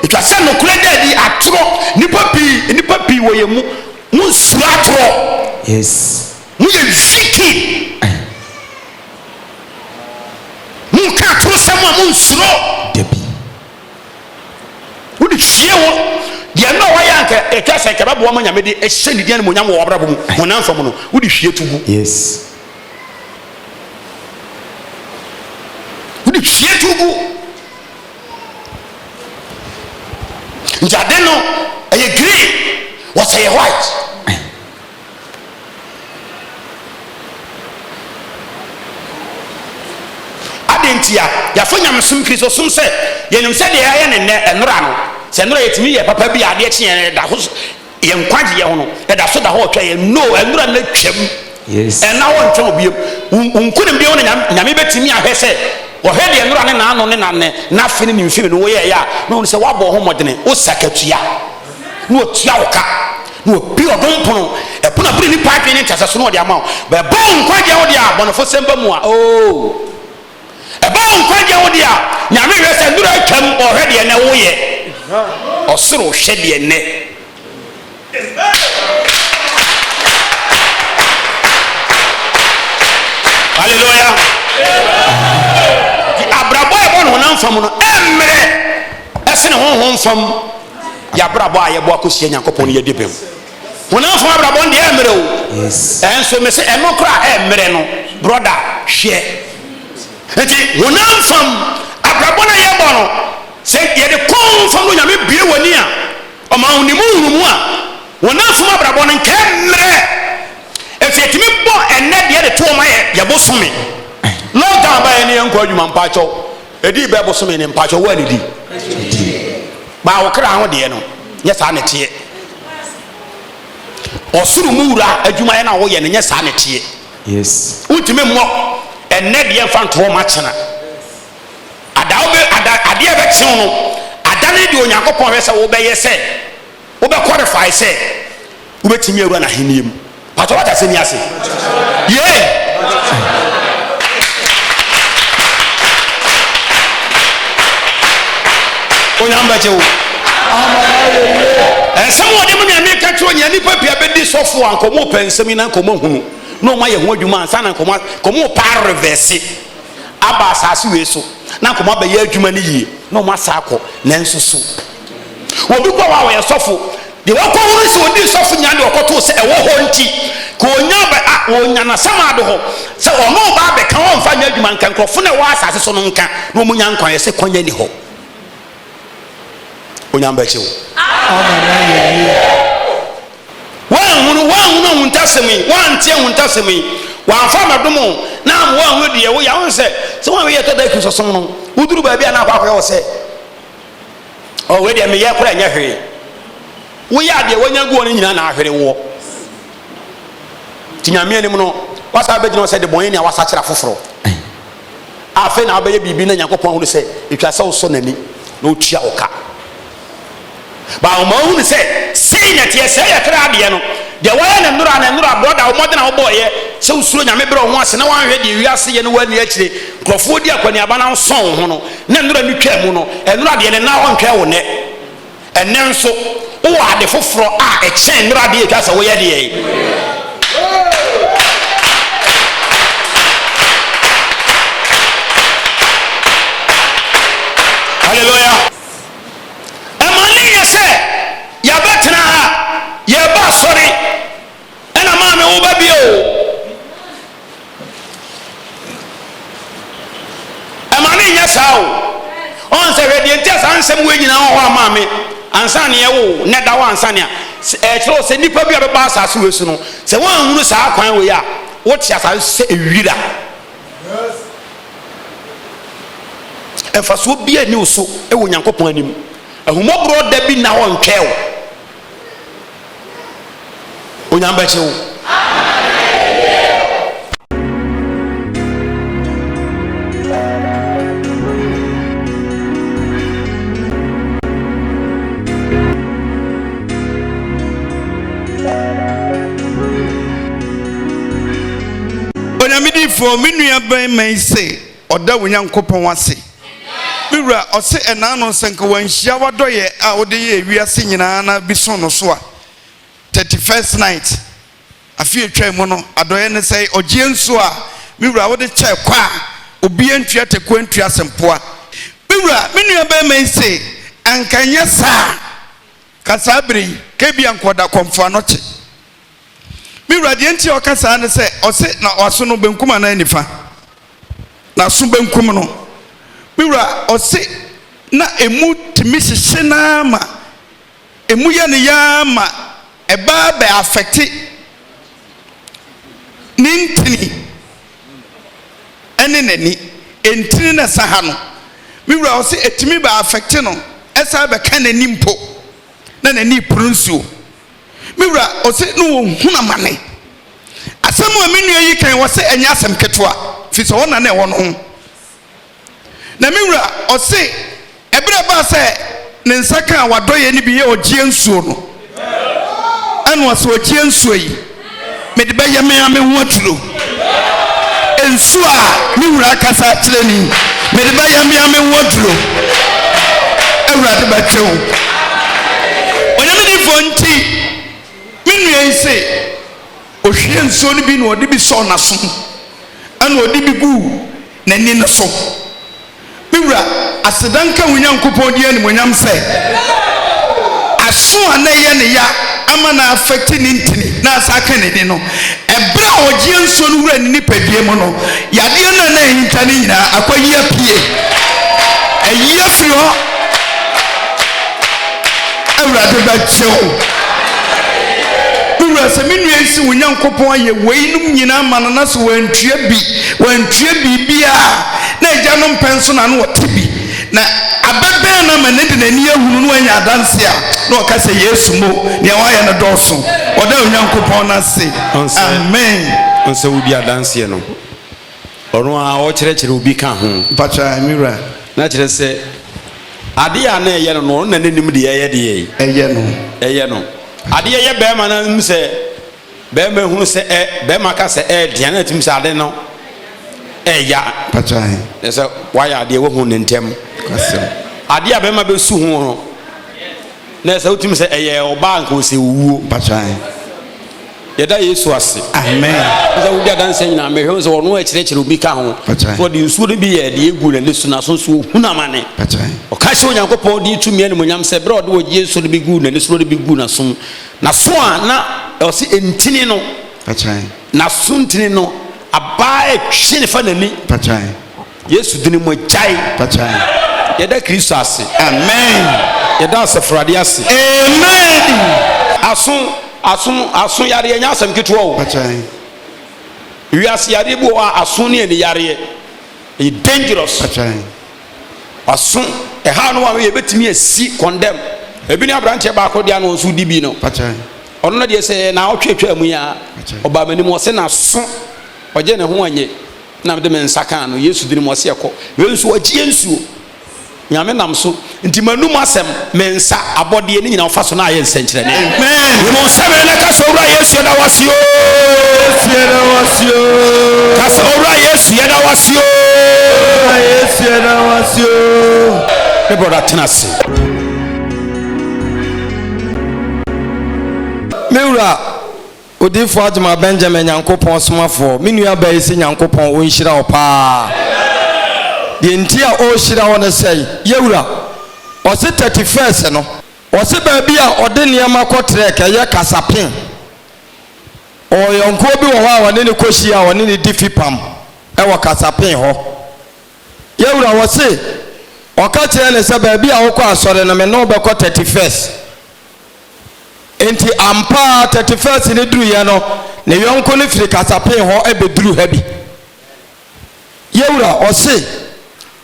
Etwa sɛ nokorɛ da adi, atorɔ, nnipa pii, nnipa pii wɔ yɛn mu, mo nsuro atorɔ. Yes. Moyɛ wicked. Monka atorosɛm a monsuro. Dabi. Wode hwie wo deɛ no a wayɛ anka ɛtwa sɛ nka bɛboa ma Nyame de ɛhyɛ ne din animuonyam wɔ w'abrabɔ mu honam fam no, wode hwie to gu. Yes. Wode hwie to gu. Nti ade no ɛyɛ green, wɔsɛ yɛ white. Adɛn ntia? Yɛafa nyamesom, Kristosom sɛ yɛnim sɛ deɛ yɛayɛ no nnɛ, ɛnora no, sɛ ɛnora yɛtumi yɛ papa bi a adeɛ kye yɛn ɛda ho yɛn nkwagyeɛ ho no, ɛda so da hɔ ɔtwɛn yɛn. No, ɛnora no atwam. Yes. Ɛnna hɔ ntwɛn obiam. Wo nkonimdie ho na Nyame bɛtumi ahwɛ sɛ wɔhwɛ deɛ ɛnora ne n'ano ne n'ane n'afe ne ne mfimi no woyɛɛyɛ a na wɔn sɛ woabɔ ho mmɔdene, wo sakatua na wɔtua wo ka. Na wabue ɔdom pono, ɛpono a ɛboro nnipa adwene ne nteaseɛ so, na ɔde ama wo. Bɛbɔ wo nkwagyeɛ ho deɛ a, abɔnefosɛm ba mu a, oo, ɛbɔ wo nkwagyeɛ ho deɛ a, Nyame hwɛ sɛ nnuro atwam, ɔhwɛ deɛ nɛ woyɛ. Ɔsoro hwɛ deɛ nɛ. Hallelujah. Abrabɔ a ɛbɔ no honam fam no, ɛmmerɛ ɛsene honhom fam. Yɛabrabɔ a yɛbɔ akɔhyia Nyankopɔn no yɛdi bem. Honam fam abrabɔ no deɛ ɛmmerɛ o. Ɛnso me se ɛno koraa ɛmmerɛ no brɔda hwɛ. Nti honam fam abrabɔ no a yɛbɔ no sɛ yɛde kɔ honhom fam no Nyame bue w'ani a ɔma wo ne mu nhunumu a honam fam abrabɔ no nka ɛmmerɛ. Ɛfiri yɛtumi bɔ ɛnnɛ deɛ de to hɔ ma yɛ yɛbosome. Lockdown baeɛ ne yɛnkɔ adwuma mpakyɛw. Ɛdii bɛɛ bosome ne mpakyɛw woanidi? Baa wo kra ho deɛ no, nyɛ saa na ɛteɛ. Ɔsoro mu wura adwumayɛ no a woyɛ no, nyɛ saa na ɛteɛ. Yes. Wontumi mmɔ ɛnnɛ deɛ mfa nto hɔ ma kyena. Ada wobɛ ada adeɛ bɛkyew no, ada no deɛ Onyankopɔn hwɛ sɛ wobɛyɛ sɛ wobɛ qualify sɛ wobɛtumi awura n'ahenni mu. Pastor wate asɛm yi ase? Yee! Onyame bɛgye wo. Nsɛm a ɔde ma me a meka kyerɛ onyina nnipa pii abɛdi sɔfo a nkɔmɔ pɛ nsɛm yi na nkɔmɔ hunu na ɔma yɛ ho adwuma ansa na nkɔmɔ nkɔmɔ pa revɛse aba asase wei so na nkɔmɔ abɛyɛ adwuma no yie na ɔma asa akɔ nanso so Obi kɔ hɔ a ɔyɛ sɔfo. Deɛ wakɔhunu sɛ ɔdii sɔfo nya deɛ ɔkɔtoo sɛ ɛwɔ hɔ nti, ka ɔnya bɛ a ɔnya n'asamado hɔ sɛ ɔno ɔba abɛka ɔmfa nyɛ adwuma nka nkurɔfo no a ɛwɔ asase so no nka na wɔn nya nkwa yɛ sɛ kwanya ni hɔ. Onyame bɛkye wo. Woanhunu, woanhunu ahuntasɛm yi, woante ahuntasɛm yi, wɔamfa ammɛdom wo, na amma woanhunu deɛ woyɛ. Wohu sɛ, sɛ woanhwɛ yie ɛtɔ da Kristosom no, woduru baabi a na akɔ akɔyɛ wo sɛ Oh, wei deɛ meyɛ koraa nyɛ hwee. Woyɛ adeɛ wanya gu hɔ no nyinaa na ahwere woɔ. Nti Nyame anim no, wasa bɛgyina hɔ sɛ debɔneyɛni a wasakyera foforɔ. Afei na wabɛyɛ biribi na Nyankopɔn ahunu sɛ ɛtwa sɛ wosɔ n'ani na ɔtua wo ka. Ba ɔma ohunu sɛ sei na ɛteɛ, sɛɛ yɛ kra adeɛ no, deɛ wayɛ no nnora na nnora brɔda wo mmɔden a wobɔɔyɛ sɛ wosuro Nyame brɛ wo ho ase na woanhwɛ deɛ wiase yɛ no woanni akyire nkurɔfoɔ di akɔneaba na wosɔn wo ho no na nnora no twaa mu no nnora deɛ ne nan hɔ ntwɛn wo nnɛ ɛnnɛ nso wowɔ ade foforɔ a ɛkyɛn nnora deɛ ɛtwa sɛ woyɛ deɛ Hallelujah. Ɛma ne yɛ sɛ yɛabɛtena ha, yɛreba asɔre, ɛna maame wo ba bio. Ɛma ne nyɛ saa o. Ɔn sɛ hwɛ deɛ nti a saa nsɛm wei nyinaa wɔ hɔ a maame ansa ne yɛwo na ɛda hɔ ansa ne a ɛkyerɛ wo sɛ nnipa bi a bɛba asase wei so no sɛ woanhunu saa kwan wei a wote asase so sɛ ewira. Mfasoɔ biara nni wo so wɔ Onyankopɔn anim. Ahummɔborɔ da bi nna hɔ ntwɛn wo. Onyame bɛkye wo. Onyame difoɔ, me nua barima yi se ɔda wo Nyankopɔn ase. Me wura, ɔse ɛnaano sɛ nka wanhyia w'adɔyɛ a wode yɛɛ wiase nyinaa na bi so no so a, 31st night. Afe a etwaa mu no, adɔeɛ ne sɛe, ɔgyeɛ nsuo a me wura wode kyɛɛ kwa a obiara ntua takuo ntua asɛmpoa. Me wura, me nua barima yi se anka ɛnyɛ saa a, ka saa berɛ yi, ka ebia anka ɔda kɔmfoanɔkye. Me wura, deɛ nti a ɔka saa ne sɛ, ɔse na waso no benkum anaa nifa? N'aso benkum no. Me wura, ɔse na emu tumi hyehye no ara ma Emu yɛ no yaa ma ɛbaa bɛ affecte ne ntini ɛne n'ani. Ntini na ɛsa ha no, me wura ɔse ɛtumi bɛ affecte no ɛsan bɛka n'ani mpo na n'ani reporo nsuo. Me wura ɔse na ɔhunu amane. Asɛm a me nua yi kan ɔse ɛnyɛ asɛm ketewa firi sɛ ɔna na ɛwɔ no ho. Na me wura, ɔse, ɛberɛ a ɛbaa sɛ ne nsa kaa w'adɔeɛ no bi yɛ ɔgyeɛ nsuo no, ɛna ɔse, ɔgyeɛ nsuo yi, mede bɛyɛ me ara me ho aturo. Nsuo a me wura akasa akyerɛ ni, mede bɛyɛ me ara me ho aduro. Awurade bɛgye wo. Onyame difoɔ nti, me nua yi se, ɔhwie nsuo no bi na ɔde bi sɔɔ n'asom, ɛna ɔde bi guu n'ani no so. Me wura, aseda nka wo Nyankopɔn din animuonyam sɛ aso a na ɛyɛ ne ya ama no afɛte ne ntini na asa aka n'ani no, ɛberɛ a ɔgyeɛ nsuo no wura ne nipadua mu no, yadeɛ no a na ahinta no nyinaa akɔyi apue. Ayi afiri hɔ. Awurade bɛgye wo. Me wura, sɛ me nua yi se wo Nyankopɔn ayɛ weinom nyinaa ama no na sɛ wantua bi, wantua biribiara a, na agya no mpɛ nso na na ɔte bi, na abɛbɛn no ama no de n'ani ahunu na wanya adanse a, na ɔka sɛ, Yesu mo, nea wayɛ no dɔɔso. Ɔda Onyankopɔn no ase. Amen. Ɔnsɛ wodi adanseɛ no. Ɔno ara ɔkyerɛkyerɛ obi ka ho. Mpakyɛ me wura. Na kyerɛ sɛ adeɛ a na ɛyɛ no no ɔno na n'anim deɛ ɛyɛ deɛ. Ɛyɛ no. Ɛyɛ no. Adeɛ yɛ bɛrima no anim sɛ bɛrima hunu sɛ ɛ bɛrima ka sɛ ɛɛdeɛ na ɛtumi sɛ ade no ɛɛya. Mpakyɛ. Na sɛ wayɛ adeɛ wahu ne ntɛm. Kwasɛm. Adeɛ a bɛrima bɛsu ho no na sɛ wotumi sɛ ɛyɛ ɔbaa nka ɔsɛ owuo. Mpakyɛ. Yɛda Yesu ase. Amen. Sɛ wodi adanseɛ nyinaa mehwɛ sɛ ɔno ɛkyerɛkyerɛ obi ka ho. So ɔde nsuo no bi yɛ deɛ egu n'ani so n'aso nso ohun amane. Ɔka hyɛ Onyankopɔn din tumi animuonyam sɛ berɛ a ɔde ɔgye nsuo no bi guu n'ani so na ɔde bi guu n'asom. N'aso a na ɔse ntini no. N'aso ntini no abaa ɛtwe ne fa n'ani. Yesu dini mu agyae. Yɛda Kristo ase. Amen. Yɛda Asafo ase. Amen. Aso aso aso yareɛ nyɛ asɛm ketewa o. Wiase yareɛ bi wɔ hɔ a aso ne ani yareɛ ɛyɛ dangerous. Aso ɛha no wa yɛbɛtumi asi condemn. Ebi ne aberanteɛ baako deɛ ano nso di bi no. Ɔno no deɛ sɛ na ɔtwe atwa mu ya ɔbaa m'anim ɔse n'aso ɔgye ne ho anye. Na mede me nsa kaa no Yesu dini mu ɔse ɛkɔ. Wei nso ɔgyeɛ nsuo. Nyame nam so nti manum asɛm, me nsa, abɔdeɛ ne nyina ɔfa so na ayɛ nsɛnkyerɛnne. Amen. Yi mo nsɛm na ka sɛ Owura Yesu yɛda wo ase oo. Yesu yɛda wo ase oo. Ka sɛ Owura Yesu yɛda wo ase oo. Owura Yesu yɛda wo ase oo. Me brɔda tena ase. Me wura Odiyifoɔ Agyemang Benjamin Nyankopɔn somafoɔ, me nua baa yi se Nyankopɔn ɔnhyira wo paa. Deɛ nti a ɔrehyira wo ne sɛn? Yɛwura, ɔse 31st no, ɔse baabi a ɔde nneɛma kɔ trɛk, ɛyɛ kasapen. Ɔwɔ yɔnkoɔ bi wɔ hɔ a ɔne no kɔhyia a ɔne no di fipam wɔ kasapen hɔ. Yɛwura, ɔse ɔka kyerɛɛ no sɛ baabi a wokɔ asɔre no me ne wo bɛkɔ 31st. Enti ampa ara 31st no duruiɛ no, ne yɔnko no firi Kasapee hɔ bɛduruu ha bi. Yɛwura, ɔse,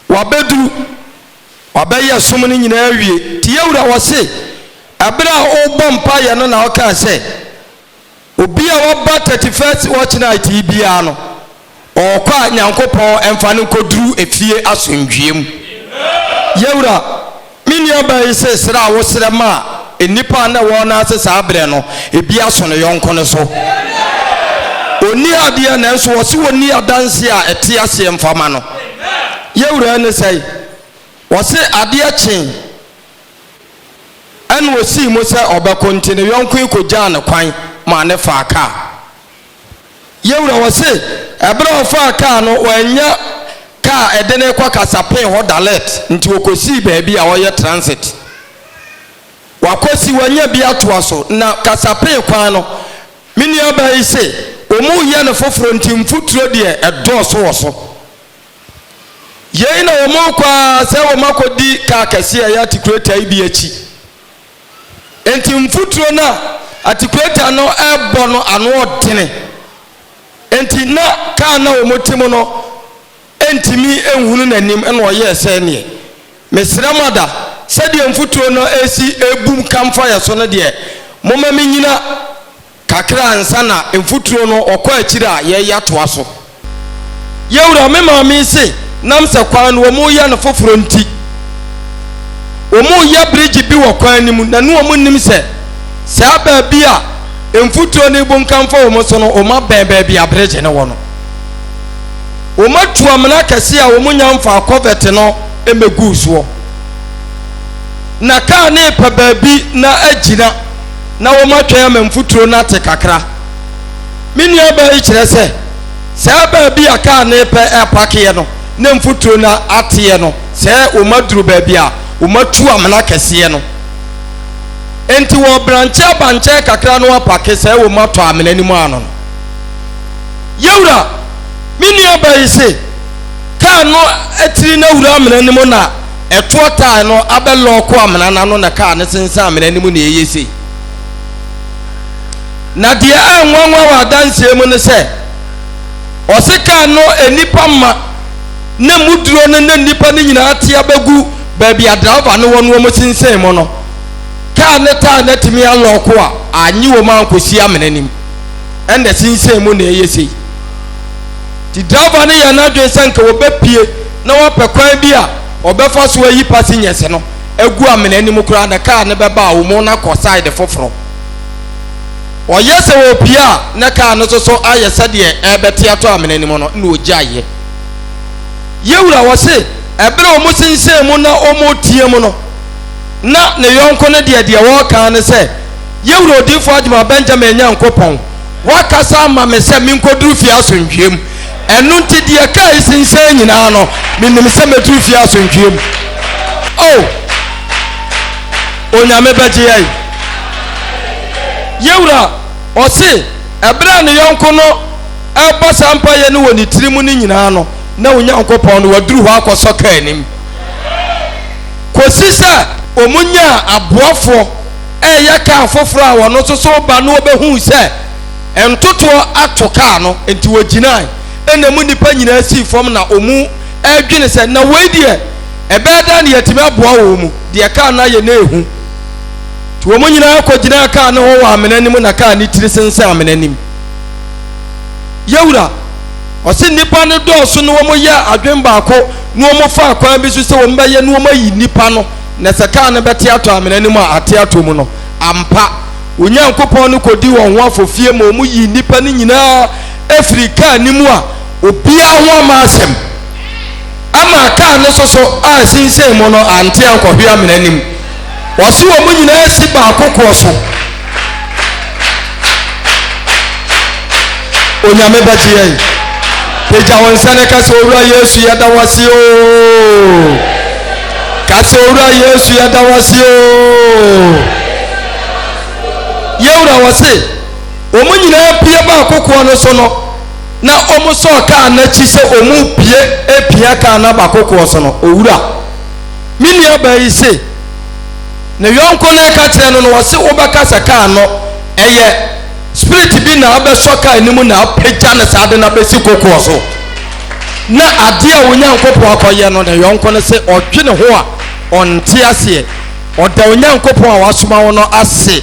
wabɛduru, wabɛyɛ som no nyinaa awie. Nti yɛwura, ɔse, ɛberɛ a ɔrebɔ mpaeɛ no na ɔkaa sɛ, Obi a waba 31st watch night yi biara no, ɔɔkɔ a Nyankopɔn mfa no nkɔduru efie asomdwie mu. Yɛwura, me nua baa yi se serɛ a woserɛ maa nnipa a na ɛwɔ no ase saa berɛ no, ebi aso ne yɔnko no so. Ɔnni adeɛ nanso ɔse ɔnni adanseɛ a ɛte aseɛ mfa ma no. Yɛwura ɛne sɛn? Ɔse adeɛ kyee. Ɛnna osii mu sɛ ɔbɛkɔ nti ne yɔnko yi kogyaa no kwan maa no faa kaa. Yɛwura ɔse ɛberɛ a ɔfaa kaa no wannya kaa a ɛde no rekɔ Kasapin hɔ dalɛt nti ɔkɔsii baabi a ɔyɛ transit. Wakɔsi wanya bi atoa so na Kasapin kwan no me nuabaa yi se wɔreyɛ no foforɔ nti mfuturo deɛ ɛdɔɔso wɔ so. Yei na wɔrekɔ ara sɛ wɔakɔdi kaa kɛseɛ a ɛyɛ atikuleta yi bi akyi. Enti mfuturo no a atikuleta no rebɔ no ano ɔdene. Enti na kaa no a wɔte mu no ntumi nhunu n'anim na ɔyɛɛ sɛ neɛ, Mesrɛ mo ada, sɛdeɛ mfuturo no resi rebu kam fa yɛ so no deɛ, momma mennyina Kakra ansa na mfuturo no ɔkɔ akyiri a yɛreyɛ atoa so. Yɛwura, me maame se nam sɛ kwan no wɔn reyɛ no foforɔ nti, wɔn reyɛ bridge bi wɔ kwan no mu na ne wɔn nnim sɛ saa baabi a mfuturo no rebunkam fa wɔn so no wɔn abɛn baabi a bridge no wɔ no. Wɔn atu amena kɛseɛ a wɔn nya mfaa covert no mmɛguu soɔ. Na kaa no repɛ baabi na agyina. na wɔatwɛn ama mfuturo no ate kakra. Me nuabaa yi kyerɛ sɛ, saa baabi a kaa no repɛ apakeɛ no na mfuturo no ateɛ no, sɛ wɔaduru baabi a wɔatu amena kɛseɛ no. Enti wɔrebrankye aba nkyɛn kakra na wɔapake sɛ wɔatɔ amena no mu ano no. Yɛwura, me nuabaa yi se, kaa no atiri no awura amena no mu na Ɛtoɔ tae no abɛlɔɔko amena no ano na kaa no sensɛn amena no mu na ɛyɛ sei. Na deɛ ɛnwanwa wɔ adanseɛ mu ne sɛ, ɔse kaa no nnipa ma na mu duro no na nnipa no nyinaa te abɛgu baabi a driver no wɔ no wɔn sensɛn mu no, kaa no tae no atumi alɔɔko a annye wɔn ankɔsi amena no mu ɛna sensɛn mu na ɛyɛ sei. Nti driver no yɛɛ n'adwene sɛ nka wɔbɛpue na wapɛ kwan bi a ɔbɛfa so ayi passengers no agu amena no mu koraa na car no bɛba a wɔn no akɔ side foforɔ. Ɔyɛ sɛ ɔrepue a na car no nso so ayɛ sɛdeɛ ɛrebɛte atɔ amena no mu no na ɔgyaeɛ. Yɛwura ɔse ɛberɛ a wɔn sensɛn mu na wɔretea mu no na ne yɔnko no deɛ deɛ ɔreka ne sɛ Yɛwura Odiyifoɔ Agyemang Benjamin Nyankopɔn Woakasa ama me sɛ menkɔduru fie asomdwoeɛ mu. Ɛno nti deɛ kaa yi sensɛn nyinaa no, menim sɛ mɛduru fie asomdwoeɛ mu. Oh, Onyame bɛgye yɛn. Yɛwura, ɔse, ɛberɛ a ne yɔnko no ɛrebɔ saa mpaeɛ no wɔ ne tiri mu no nyinaa no, na Onyankopɔn no waduru hɔ akɔsɔ kaa anim. Kɔsi sɛ wɔn nyaa aboafoɔ reyɛ kaa foforɔ a ɔno nso so reba no ɔbɛhuu sɛ ntotoɔ ato kaa no nti ɔgyinae ɛna mu nnipa nyinaa sii fam na ɔmu ɛredwene sɛ na wei deɛ ɛbɛyɛ dɛn na yɛatumi aboa wɔn mu deɛ kaa no ayɛ na ɛhu nti wɔn nyinaa kɔgyinaa kaa no ho wɔ amena no mu na kaa no tiri sensɛn amena no mu. Yɛwura ɔse nnipa no dɔɔso na wɔn yɛ adwene baako na wɔn faa kwan bi so sɛ wɔn bɛyɛ na wɔn ayi nnipa no Na sɛ kaa no bɛte atɔ amena no mu a ate atɔ mu no, ampa, Onyankopɔn no kɔdii wɔn ho afofie ma wɔyii nnipa no nyinaa firii kaa no mu a obiara ho amma asɛm. Ama kaa no soso a ɛsensɛn mu no ante ankɔhwe amena no mu. Wɔse wɔn nyinaa si baako koɔ so. Onyame bɛgye yɛn. Pagya wo nsa na ka sɛ, Owura Yesu, yɛda wo ase oo. Ka sɛ, Owura Yesu, yɛda wo ase oo. Yɛwura wɔ se, wɔn nyinaa pie baa kokoɔ no so no, na wɔn sɔɔ kaa n'akyi sɛ wɔn pie apia kaa no aba kokoɔ so no, owura, me nuabaa yi se, Ne yɔnko no reka kyerɛ no no, ɔse wobɛka sɛ kaa no ɛyɛ spirit bi na abɛsɔ kaa no mu na apagya no saa de no abɛsi kokoɔ so. Na adeɛ a Onyankopɔn akɔyɛ no, ne yɔnko no se ɔdwene ho a ɔnte aseɛ. Ɔda Onyankopɔn a wasoma wo no ase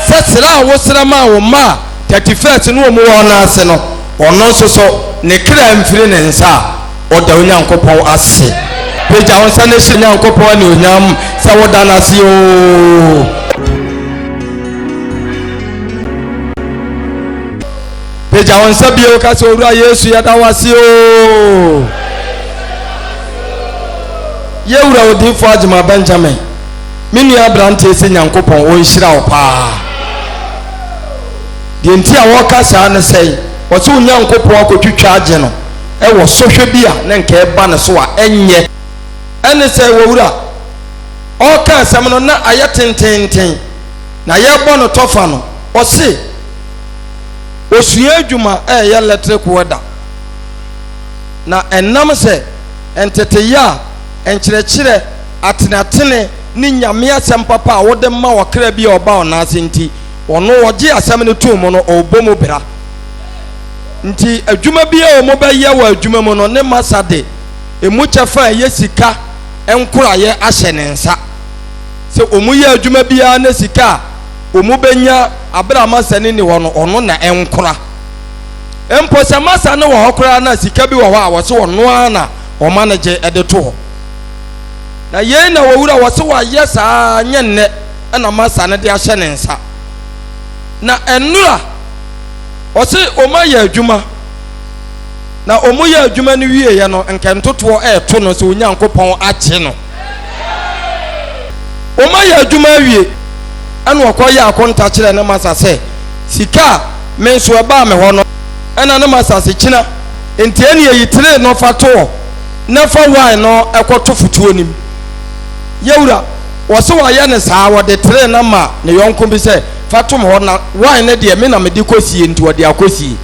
sɛ srɛ a wosrɛ maa wo mma a 31st no wɔn wɔ no ase no, ɔno nso so ne kra mfiri ne nsa a Ɔda Onyankopɔn ase. Pagya wo nsa na hyɛ Nyankopɔn anuonyam sɛ woda no ase oo. Pagya wo nsa bio ka sɛ Owura Yesu yɛda wo ase oo. Yɛwura Odiyifoɔ Agyemang Benjamin, me nua aberanteɛ sɛ Nyankopɔn ɔnhyira wo paa. Deɛ nti a wɔka saa ne sɛn? Ɔse Onyankopɔn akɔtwitwa agye no wɔ sɔhwɛ bi a na nka ɛreba ne so a ɛnyɛ. Ɛne sɛ wɔ Wura ɔreka asɛm no na ayɛ tenteenten na yɛrebɔ no tɔfa no, ɔse ɔsua adwuma ɛreyɛ lɛtrek wɛda na ɛnam sɛ nteteyɛ a nkyerɛkyerɛ, atenatene ne Nyame asɛm papa a wode ma ɔkra bi a ɔba ɔnan ase nti, ɔno ɔgye asɛm no tom no, ɔrebɔ mu bra. Nti adwuma biara a wɔbɛyɛ wɔ adwuma mu no, ne masa de emu kyɛfa a ɛyɛ sika nkoraeɛ ahyɛ ne nsa. Sɛ wɔyɛ adwuma biara na sika a wɔbɛnya berɛ a masa no nni hɔ no, ɔno na ɛnkora. Mpo sɛ masa no wɔ hɔ koraa na sika bi wɔ hɔ a, wɔse ɔno ara na wɔma no gye de to hɔ. Na yei na wɔwura wɔse wɔayɛ saa nyɛ nnɛ na masa no de ahyɛ ne nsa. Na nnora ɔse wɔayɛ adwuma na wɔyɛ adwuma no wieɛ no nkɛntotoɔ ɛreto no sɛ Onyankopɔn agye no. Wɔayɛ adwuma awie ɛna ɔkɔyɛ akonta kyerɛ ne masa sɛ sika a me nso ɛbaa me hɔ no ɛna ne masa se kyina nti ɛne ayi tire no fa to hɔ na fa wine no kɔto fotoɔ no mu. Yawura, wɔse wayɛ no saa, wɔde tere no ama ne yɔnko bi sɛ, fa tom hɔ na wine no deɛ me na mede kɔsie nti ɔde akɔsie.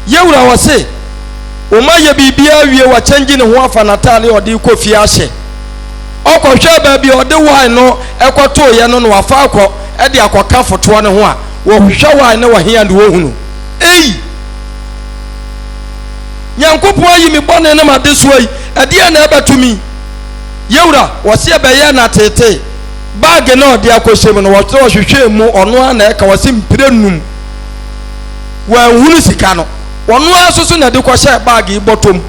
Yawura, wɔse wɔayɛ biribiara awie, wakyɛngye ne ho afa n'atadeɛ a ɔde rekɔ fie ahyɛ. Ɔkɔhwɛɛ baabi a ɔde wine no kɔtoeɛ no na wafa akɔ de akɔka fotoɔ no ho a, wɔhwehwɛ wine no wɔ he a na wɔhunu. Ei! Nyankopɔn ayi me bɔne ne m'adesoa yi, ɛdeɛn na ɛbɛto me yi? Yewura, wɔse ɛbɛyɛɛ no ateetee. Baage no a ɔde akɔhyɛ mu no, wɔse ɔhwehwɛɛ mu, ɔno ara na ɛka, wɔse mprɛ num. Wanhunu sika no. Ɔno ara nso so na ɛde kɔhyɛɛ baage yi bɔtɔ mu.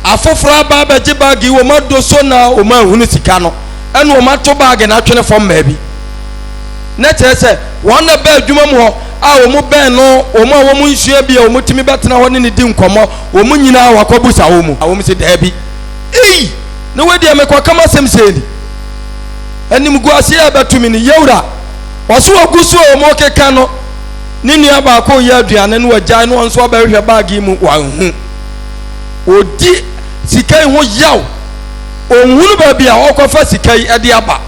Afoforɔ aba abɛgye baage yi, wɔn adɔ so na wɔn anhunu sika no, ɛna wɔn ato baage no atwene fam baabi. Na kyerɛ sɛ, wɔn na ɛbaa adwuma mu hɔ a wɔn bɛn no, wɔn a wɔn nsua bi a wɔtumi bɛtena hɔ ne no di nkɔmmɔ, wɔn nyinaa wakɔbusa wɔn mu. Wɔn se, Daabi. Ei! Na wei deɛ mekɔka m'asɛm sei ni. Animguaseɛ a ɛbɛto me ni. Yawura, ɔse wɔgu so a wɔrekeka no, ne nua baako reyɛ aduane no wagyae no, ɔno nso abɛhwehwɛ baage yi mu, wanhu. Ɔdi sika yi ho yaw. Ɔnhunu baabi a ɔrekɔfa sika yi de aba.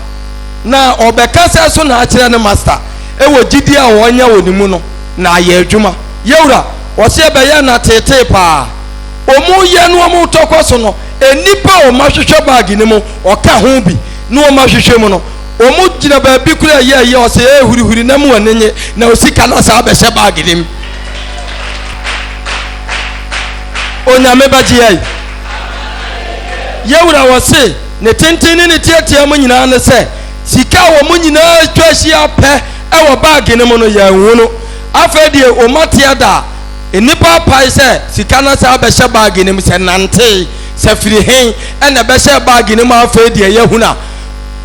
Na ɔbɛka sɛ so na akyerɛ ne master wɔ gyidie a ɔanya wɔ ne mu no na ayɛ adwuma. Yɛwura, ɔse ɛbɛyɛ no ateetee paa. Ɔmo yɛ no ɔmo tɔ kɔ so no, nnipa a ɔmo ahwehwɛ bag no mu ɔka ho bi na ɔmo ahwehwɛ mu no, ɔmo gyina baabi koraa ɛyɛ ɛyɛ ɔse ee hurihuri na mo ani nye na osika no asan abɛhyɛ bag no mu. Onyame bɛgye yɛn. Yɛwura ɔse. Ne tenten ne ne teatea mu nyinaa ne sɛ sika a wɔn nyinaa atwa ahyia pɛ wɔ baage no mu no, yɛanhu no. Afei deɛ wɔate ada a nnipa apae sɛ sika no asan abɛhyɛ baage no mu, sɛ nantee, sɛ firi he na ɛbɛhyɛɛ baage no mu a afei deɛ yɛahunu a,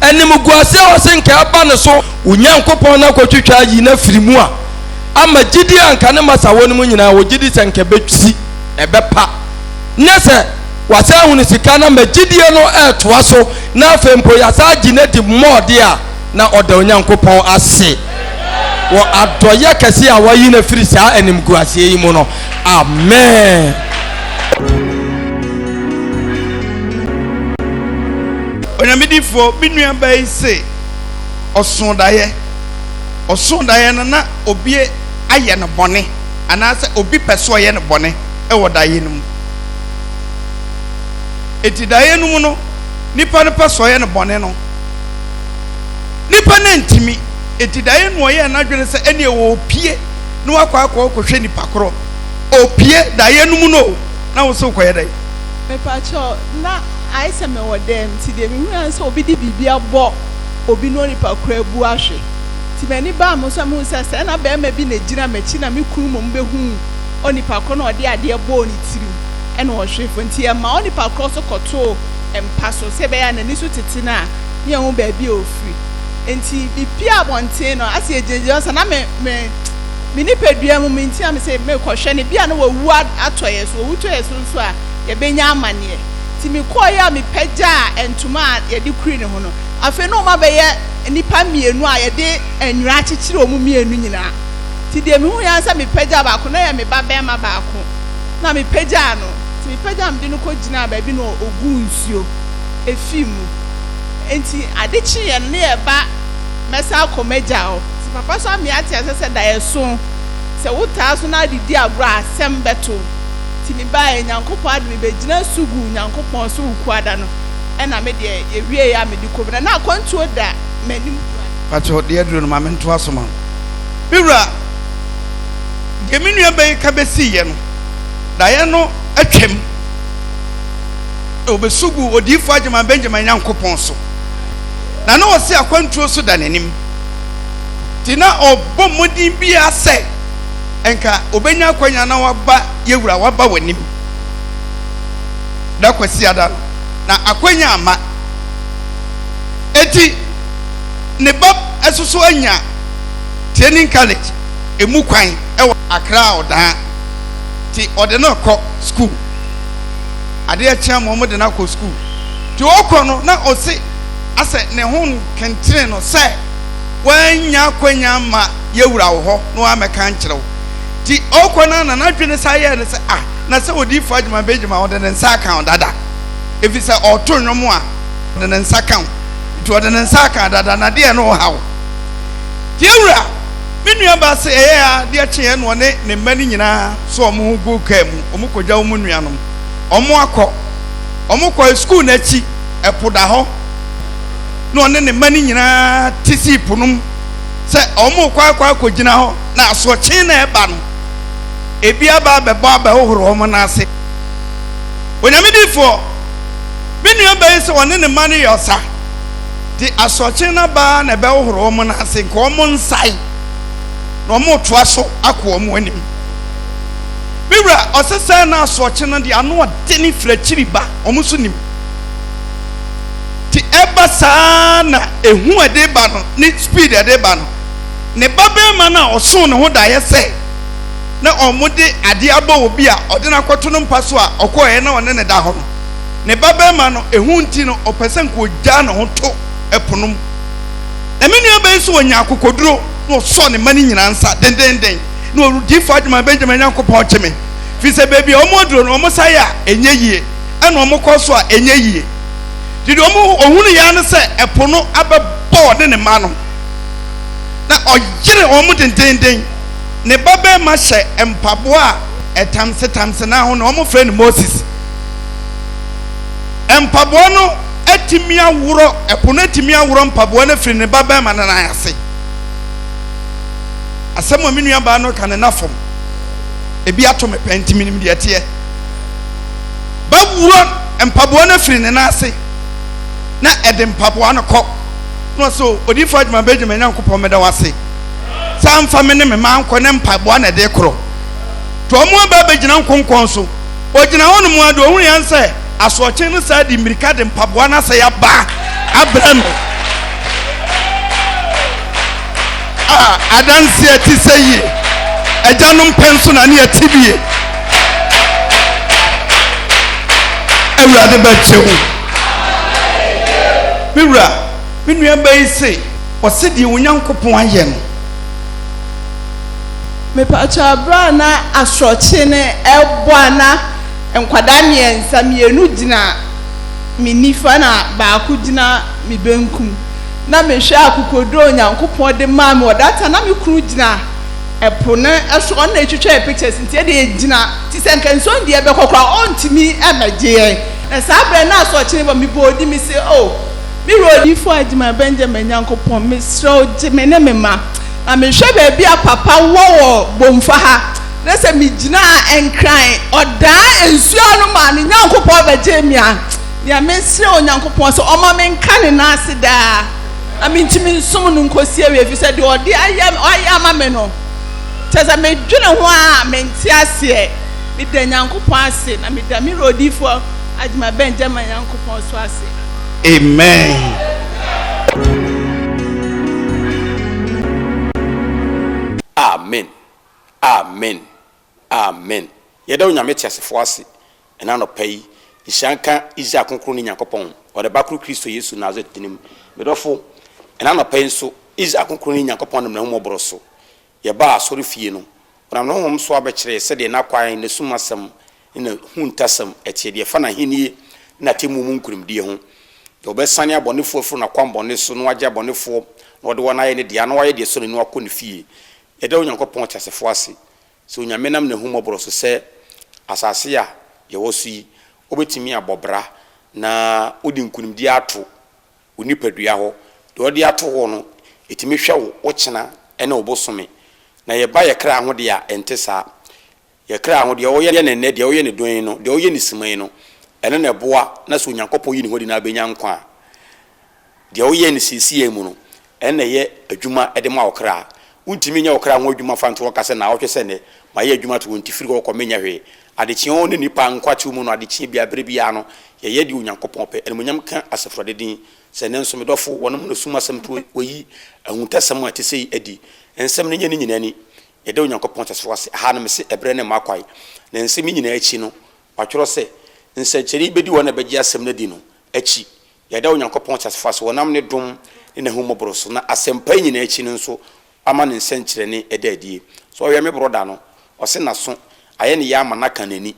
animguaseɛ a ɔse nka ɛba ne so, Onyankopɔn no akɔtwitwa ayi no afiri mu a, ama gyidie a nka ne masa wɔ no mu nyinaa, wɔgye di sɛ nka ɛbɛsi, ɛbɛpa. Nyɛ sɛ wasan ahunu sika no ama gyidie no retoa so na afei mpo yɛasan agye no adi mmɔɔ deɛ a, na ɔda Onyankopɔn ase wɔ adɔeɛ kɛseɛ a wayi no afiri saa animguaseɛ yi mu no. Amen. Onyame difoɔ, me nua baa yi se ɔsoo daeɛ, ɔsoo daeɛ no na obi ayɛ no bɔne anaasɛ obi pɛ sɛ ɔyɛ no bɔne wɔ daeɛ no mu. Enti daeɛ no mu no, nipa no pɛ sɛ ɔyɛ no bɔne no, nipa no antumi. Enti daeɛ no ɔyɛɛ n'adwene sɛ ɛneɛ ɔrepie na wakɔ akɔ kɔhwɛ nipa korɔ. Ɔpie daeɛ no mu no o, na wo sɛ wokɔyɛ dɛn? Mepakyɛw, na ayɛ sɛ mewɔ dɛm nti deɛ mehui ara ne sɛ obi de biribi abɔ obi na onipa korɔ abu ahwe. Nti m'ani baa me ho so a mehui sɛ sɛɛ na barima bi na ɛgyina m'akyi na me kunu mmom bɛhuu onipa korɔ na ɔde adeɛ bɔɔ ne tirim ɛna ɔhwee fam nti yɛmaa onipa korɔ nso kɔtoo mpa so sɛ ɛbɛyɛ a n'ani so tete no a ne yɛhu baabi a ɔfiri nti mepie abɔnten no asɛ yɛgyinagyina hɔ sa na me me me nipadua mu me nti a mesɛ mekɔhwɛ no bi a na wawu atɔ yɛ so ɔwu tɔ yɛ so nso a yɛbɛnya amaneɛ nti mekɔeɛ a mepagyaa ntoma a yɛde kuri ne ho no afei na wɔn abɛyɛ nnipa mmienu a yɛde nwera akyekyere wɔn mmienu nyinaa. Nti deɛ mehuiɛ ara ne sɛ mepagyaa baako, na ɛyɛ me ba barima baako, na mepagyaa no. Nti mepagyaa no mede no kɔgyinaa baabi na ɔguu nsuo fii mu. Nti ade kyeeɛ no na yɛreba mɛsan akɔ m'agya hɔ. Nti papa nso ama yɛate aseɛ sɛ daeɛso, sɛ wotaa so na wode di agorɔ a asɛm bɛto wo. Nti mebaeɛ, Nyankopɔn adom mebɛgyina su guu Nyankopɔn so Wukuada no, ɛna me deɛ yɛwieeɛ a mede kɔ mu. Na na akwantuo da m'anim kura. Pakyɛw, deɛ aduro no ma mentoa so ma wo. Me wura, deɛ me nua bɛyi ka bɛsiiɛ no, daeɛ no atwam. Ɔbɛsu guu Odiyifoɔ Agyeman Benjamin Nyankopɔn so, na na ɔse akwantuo so da n'anim. Nti na ɔbɔ mmɔden biara sɛ nka ɔbɛnya akwanya na waba yɛwura, waba w'anim da Kwasiada no, na akwanya amma. Enti ne ba nso so anya Training College emu kwan wɔ Accra Ɔdaa nti ɔde no rekɔ sukuu. Adeɛ kye ama wɔde no akɔ sukuu. Nti ɔrekɔ no na ɔse asɛ ne ho nkentene no sɛ wannya akwanya amma yɛwura wɔ hɔ na wammɛka ankyerɛ wo. Nti ɔrekɔ no ara na n'adwene san yɛɛ no sɛ ah na sɛ Odiyifoɔ Agyeman Benjamin ɔde ne nsa aka wo dada ɛfiri sɛ ɔreto nnwom a ɔde ne nsa ka wo nti ɔde ne nsa aka dada na deɛ no ɔha wo. Tie wura, me nua baa se ɛyɛɛ a adeɛ kyeeɛ na ɔne ne mma no nyinaa so wɔn ho guu kaa mu, wɔn kɔgya wɔn nuanom, wɔn akɔ, wɔn kɔɛ sukuu no akyi, ɛpo da hɔ, na ɔne ne mma no nyinaa te sii po no mu sɛ wɔn rekɔ akɔ akɔgyina hɔ na asoɔkye na ɛba no, ebi aba abɛbɔ abɛhohoro wɔn nan ase. Onyame difoɔ, me nua baa yi sɛ ɔne ne mma no yɛ ɔsa. De asorɔkye no aba ara na ɛbɛhohoro wɔn nan ase, nka wɔn nsae, na wɔretoa so akɔ wɔn anim. Me wura, ɔse sɛɛ na asorɔkye no de ano ɔdene firi akyiri ba, wɔn nso nim. Nti ɛba saa na ehu a ɛde ba no ne speed a ɛde ba no, ne ba barima no a ɔsoo ne ho daeɛ sɛ na wɔde adeɛ abɔ obi a ɔde no akɔto no mpa so a ɔkɔeɛ na ɔne no da hɔ no, Ne babarima no, ehu nti no, ɔpɛ sɛ nka ogyaa ne ho to ɛpo no mu. Na me nuabaa yi nso ɔnyaa akokoduro na ɔsɔɔ ne mma no nyinaa nsa dendeenden. Na odiyifoɔ Agyeman Benjamin Nyankopɔn gye me, firi sɛ baabi a wɔn aduro no, wɔn sa yɛ a, ɛnyɛ yie, ɛna wɔn kɔ so a, ɛnyɛ yie. Nti deɛ wɔn ɔhunuiɛ ara ne sɛ ɛpo no abɛbɔ ɔne ne mma no, na ɔyere wɔn dendeenden. Ne babarima hyɛ mpaboa a ɛtamsetamse nan ho, na wɔfrɛ no Moses. Mpaboa no atumi aworɔ, ɛpo no atumi aworɔ mpaboa no afiri ne ba barima no nan ase. Asɛm a me nua baa no ka no na fam. Ebi ato me pɛn nti menim deɛ ɛteɛ. Bɛworɔ mpaboa no afiri ne nan ase na ɛde mpaboa no kɔ. Na ɔsɛ odiyifoɔ Agyeman Benjamin Nyankopɔn meda wo ase sɛ amfa me ne me mma ankɔ ne mpaboa na ɛde korɔ. To wɔn aba abɛgyina nkonkɔn so. Ogyina hɔnom ara de, ohun ara sɛ asorɔkye no san de mmirika de mpaboa no asɛe aba abrɛ no. A adanse a ɛte sɛ yie. Agyanom pɛ nso na ne yɛte bie. Awurade bɛgye wo. Me wura, me nua ba yi se, ɔse deɛ Onyankopɔn ayɛ no. Mepakyɛw, bere a na asorɔkye no rebɔ a na nkwadaa mmiɛnsa, mmienu gyina me nifa na baako gyina me benkum, na mehwɛ akokoduru a Onyankopɔn de maa me wɔ that time, na me kunu gyina ɛpo no so, ɔno na etwitwa yɛn pictures nti ɛde egyina, ti sɛ nka nsuo no deɛ ɛbɛkɔ koraa ɔntumi mmɛgye yɛn. Na saa bere no na asorɔkye no bɔ, mebɔɔ din, mese, Oh, me wura odiyifo Agyeman Benjamin Nyankopɔn, mesrɛ wo gye me ne me mma. Na mehwɛ baabi a papa wɔ wɔ Bomfa ha, na sɛ megyinaa Nkran ɔdaa nsuo ano maa ne Nyankopɔn bɛgyee me a, nea mesrɛ Onyankopɔn sɛ ɔma menka ne nan ase daa, na mentumi nsom no nkɔsi awie, ɛfiri sɛ deɛ ɔde ayɛ ɔayɛ ama me no, kyerɛ sɛ medwene ho a mente aseɛ. Meda Nyankopɔn ase, na meda me wura odiyifoɔ Agyemang Benjamin Nyankopɔn nso ase. Amen. Amen Amen Amen Yɛda Onyame teasefoɔ ase ɛna anɔpa yi Nhyira nka Israel Kronkronni Nyankopɔn wɔ Ne Ba koro Kristo Yesu Nasaret dini mu Me dɔfo ɛna anɔpa yi nso Israel Kronkronni Nyankopɔn nam n'ahummɔborɔ so. Yɛbaa asɔrefie no, ɔnam ne honhom so abɛkyerɛ yɛn sɛdeɛ n'akwan, n'asumasɛm, ne n'ahuntasɛm teɛ, deɛ ɛfa n'ahennie ne n'atemmuo mu nkonimdie ho. Deɛ ɔbɛsane abɔnefoɔ afiri wɔn akwammɔne so na wagye abɔnefoɔ na ɔde wɔn ayɛ ne dea na wayɛ deɛ ɛsɔ n'ani akɔ ne fie. Yɛda Onyankopɔn teasefoɔ ase sɛ Onyame nam n'ahummɔborɔ so sɛ asase a yɛwɔ so yi wobɛtumi abɔ bra na wode nkonimdie ato wo nipadua hɔ. Deɛ ɔde ato hɔ no, ɛtumi hwɛ wo wo kyena ne wo bosome. Na yɛba yɛ kra ho deɛ a, ɛnte saa. Yɛ kra ho, deɛ woyɛ no nnɛ, deɛ woyɛ no dɔn yi no, deɛ woyɛ no sima yi no, ɛno na ɛboa na sɛ Onyankopɔn yi ne ho adi na abɛnya nkwa a. Deɛ woyɛ no seesei mu no, ɛno na ɛyɛ adwuma de ma wo kra. Wontumi nyɛ wo kra ho adwuma mfa nto hɔ nka sɛ naawɔtwe sɛ nnɛ, mayɛ adwuma to hɔ nti firi hɔ kɔ menyɛ hwee. Adekyeɛ wo ne nnipa nkwa te wo mu no, adekyeɛ biara, berɛ biara no, yɛyɛ deɛ Onyankopɔn pɛ. Animuonyam nka Asafo Awurade din. Sɛ nnɛ nso, me dɔfo, wɔnom na sum asɛm to wɔyi ahuntasɛm a ɛte sei adi. Nsɛm no nyɛ ne nyinaa ni. Yɛda Onyankopɔn teasefo ase. Aha no, mese ɛberɛ no mma kwae. Na nsɛm yi nyinaa akyi no, wɔatwerɛ sɛ, Nsɛnkyerɛnne yi bɛdi wɔn a ɛbɛgye asɛm no adi no akyi. Yɛda Onyankopɔn teasefo ase, wɔnam ne dom ne n'ahummɔborɔ so, na asɛmpa yi nyinaa akyi no nso, wama ne nsɛnkyerɛnne ada adie. So ɔhwɛ me brɔda no, ɔse n'aso ayɛ ne ya ama no aka n'ani.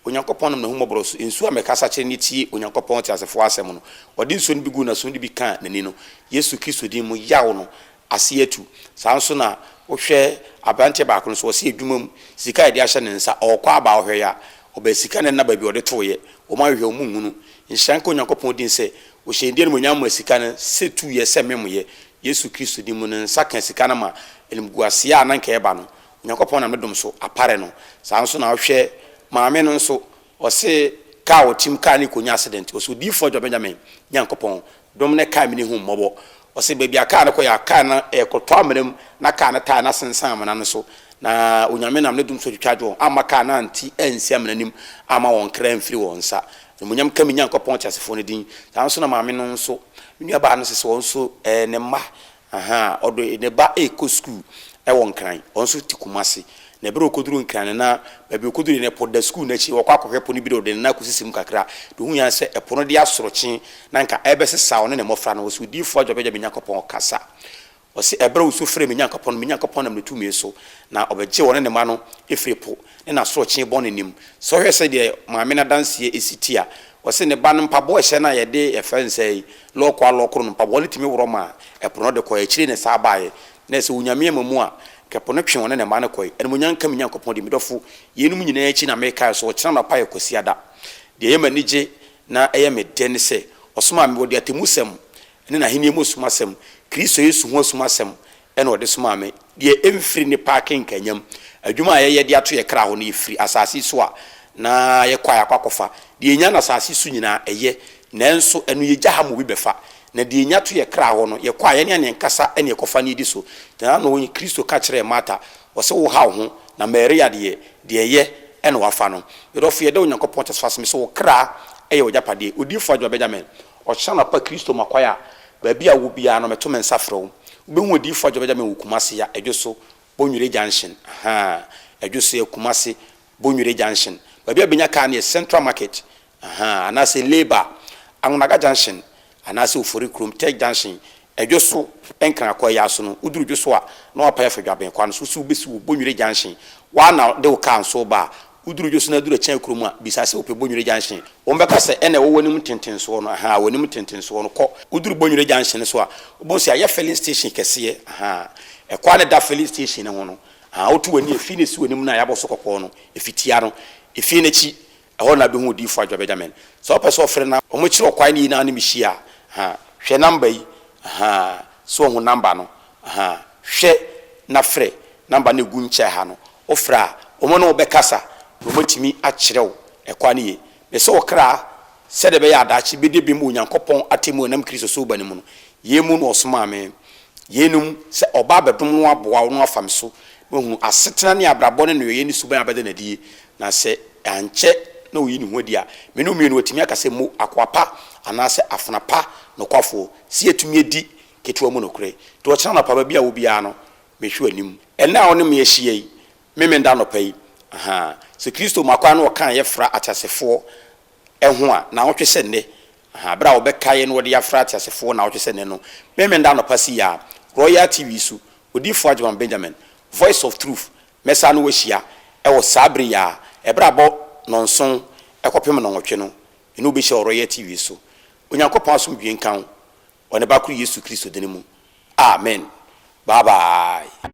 Onyankopɔn nam n'ahummɔborɔ so, nsuo a mekasa kyerɛ no tie Onyankopɔn teasefoɔ asɛm no. Ɔde nsuo no bi guu n'aso de bi kaa n'ani no, Yesu Kristo din mu, yaw no ase atu. Saa nso na wohwɛ aberanteɛ baako no nso, ɔse adwuma mu, sika a yɛde ahyɛ ne nsa, ɔrekɔ aba a ɔhwɛ a, ɔbaa sika no nna baabi a ɔde toeɛ. Wɔn ahwehwɛ, wɔn nhunu. Nhyira nka Onyankopɔn din sɛ, ɔhyɛɛ ne din animuonyam maa sika no sɛ tuiɛ sɛ memoyɛ. Yesu Kristo din mu, ne nsa kaa sika no ma animguaseɛ a na anka ɛreba no, Onyankopɔn nam ne dom so apare no. Saa nso na wohwɛ maame no nso, ɔse kaa a ɔte mu kaa no rekɔnya accident, ɔse Odiyifoɔ Adwoa Benjamin Nyankopɔn dom ne kaa mene hu mmɔbɔ. Ɔse baabi a kaa no kɔeɛ a, kaa no ɛrekɔtɔ amena mu na kaa no tae no asensan amena no so. Na Onyame nam ne dom so atwitwa adwo wɔn, amma kaa no ante ansi amena no mu amma wɔn kra amfiri wɔn nsa. Animuonyam nka me Nyankopɔn teasefoɔ no din. Saa nso na maame no nso, me nuabaa no nso sɛ ɔno nso ɛɛ ne mma, ahaa, ɔde ne ba rekɔ sukuu wɔ Nkran, ɔno nso te Kumasi. Na berɛ a ɔkɔduruu Nkran no, na baabi a ɔkɔduruiɛ no, ɛpo da sukuu no akyi, ɔkɔ akɔhwɛ po no bi de ɔde ne nan akɔsisi mu kakra. Deɛ ɔhuiɛ ara ne sɛ ɛpo no de asorɔkye na anka ɛrebɛsesa ɔne ne mmɔfra no. Ɔse, Odiyifoɔ Adwoa Benjamin Nyankopɔn kasa. Ɔse, Ɛberɛ a osu frɛɛ me Nyankopɔn no, me Nyankopɔn nam ne tumi so, na ɔbɛgyee ɔne ne mma no firii po ne n'asorɔkye bɔne no mu. Sɛ wohwɛ sɛdeɛ maame no adanseɛ si te a, ɔse ne ba no mpaboa a ɛhyɛ no a yɛde yɛfrɛ no sɛn, lɔɔko alɔɔko no, mpaboa no tumi worɔ maa ɛpo no de kɔe, akyire na ɛsan baeɛ. Na sɛ Onyame amma mu a, nka ɛpo no twee ɔne ne mma no kɔe. Animuonyam nka me Nyankopɔn din. Me dɔfo, yeinom nyinaa akyi na mekae sɛ ɔkyena anɔpa yɛ Kwasiada. Deɛ ɛyɛ me anigye na ɛyɛ me dɛ ne sɛ, ɔsomaa me, ɔde atemmusɛm ne n'ahenni mu asumasɛm, Kristo Yesu ho asumasɛm na ɔde somaa me, deɛ ɛmfiri nnepa akenkanyam, adwuma a yɛyɛ de ato yɛn kra hɔ no, yɛfiri asase yi so a, na yɛkɔ a yɛakɔ akɔfa. Deɛ yɛnya no asase yi so nyinaa, ɛyɛ, nanso ɛno yɛgya ha ma obi bɛfa. Na deɛ yɛnya to yɛn kra hɔ no, yɛkɔ a, yɛne yɛn ankasa na yɛkɔfa na yɛdi so. Gyina ano yi, Kristo ka kyerɛɛ Marta, ɔse, Woha wo ho, na Maria deɛ, deɛ ɛyɛ na wafa no. Me dɔfo, yɛda Onyankopɔn teasefo ase, mese wo kra yɛ w'agyapadeɛ. Odiyifoɔ Adwoa Benjamin. Ɔkyena anɔpa Kristo ma kwae a, baabi a wowɔ biara no, mɛto me nsa frɛ wo. Wobɛhu Odiyifoɔ Adwoa Benjamin wɔ Kumasi ha, Adwoso, Bonwire Junction. Ahaa, Adwoso yɛ Kumasi, Bonwire Junction. Baabi a wobɛnya kaa no yɛ Central Market, ahaa, anaasɛ Labour, Anwonaga Junction, anaasɛ Ofori Kurom, Tech Junction, Adwoso, Nkran kwan yi ara so no. Woduru Dwoso a, na woapae afa Dwaben kwan no so, wose wobɛsi wɔ Bonwire Junction. Woa na wode wo kaa nso reba a, Woduru dwo so na aduru Ɛkyɛn kurom a, bisa sɛ wopɛ Bonwire Junction. Wɔbɛka sɛ, Ɛna ɛwɔ w'anim ntentensoɔ no, ahaa, w'anim ntentensoɔ no, kɔ. Woduru Bonwire Junction no so a, wobɛhu sɛ ayɛ filling station kɛseɛ, ahaa. Ɛkwan a ɛda filling station no ho no, ahaa, woto w'ani a, efie no a ɛsi w'anim no a yɛabɔ so kɔkɔɔ no, ɛfitia no, efie no akyi, ɛhɔ na wobɛhu Odiyifoɔ Adwoa Benjamin. Sɛ wopɛ sɛ wɔfrɛ no na wɔkyerɛ wo kwan no yie na wo ne me hyia a, ahaa, hwɛ number yi, ahaa, so woahu number no, ahaa, hwɛ na frɛ number no a ɛgu nkyɛn ha no. Wofrɛ a, wɔne wo bɛkasa na wɔatumi akyerɛ wo ɛkwan no yie. Mese wo kra, sɛdeɛ ɛbɛyɛ a daakye bɛdi bem wɔ Onyankopɔn atemmuo a ɛnam Kristo so reba no mu no. Yei mu na ɔsomaa me. Yeinom, sɛ ɔba abɛdom na waboa wo na wafa me so na wahunu asetena ne abrabɔ ne nneyɔeɛ ne suban a bɛda no adie, na sɛ ankyɛ na ɔyi ne ho adi a, me ne wo mmienu watumi aka sɛ mo, akoa pa anaasɛ afena pa nokwafoɔ, sɛ yɛatumi adi ketewa mu nokorɛ. Nti ɔkyena anɔpa baabi a wɔ biara no, Mehwɛ w'anim. Ɛnnɛ a wo ne me ahyia yi, Memenda anɔpa yi, ahaa. Sɛ Kristo ma kwan na ɔka yɛ fra ateasefoɔ ho a, naawɔtwe sɛ nnɛ, ahaa, berɛ a wɔbɛka yɛ na wɔde yɛ afra ateasefoɔ naawɔtwe sɛ nnɛ no, Memenda anɔpa sei ara, Royal TV so, Odiyifoɔ Agyemang Benjamin, Voice of Truth, mɛsan ne wo ahyia wɔ saa bere yi ara, ɛberɛ a abɔ nnɔnson kɔpem nnɔnwɔtwe no, me ne wo bɛhyia wɔ Royal TV so. Onyankopɔn asomdwoeɛ nka wo, wɔ ne Ba koro Yesu Kristo dini mu, amen. Bye bye.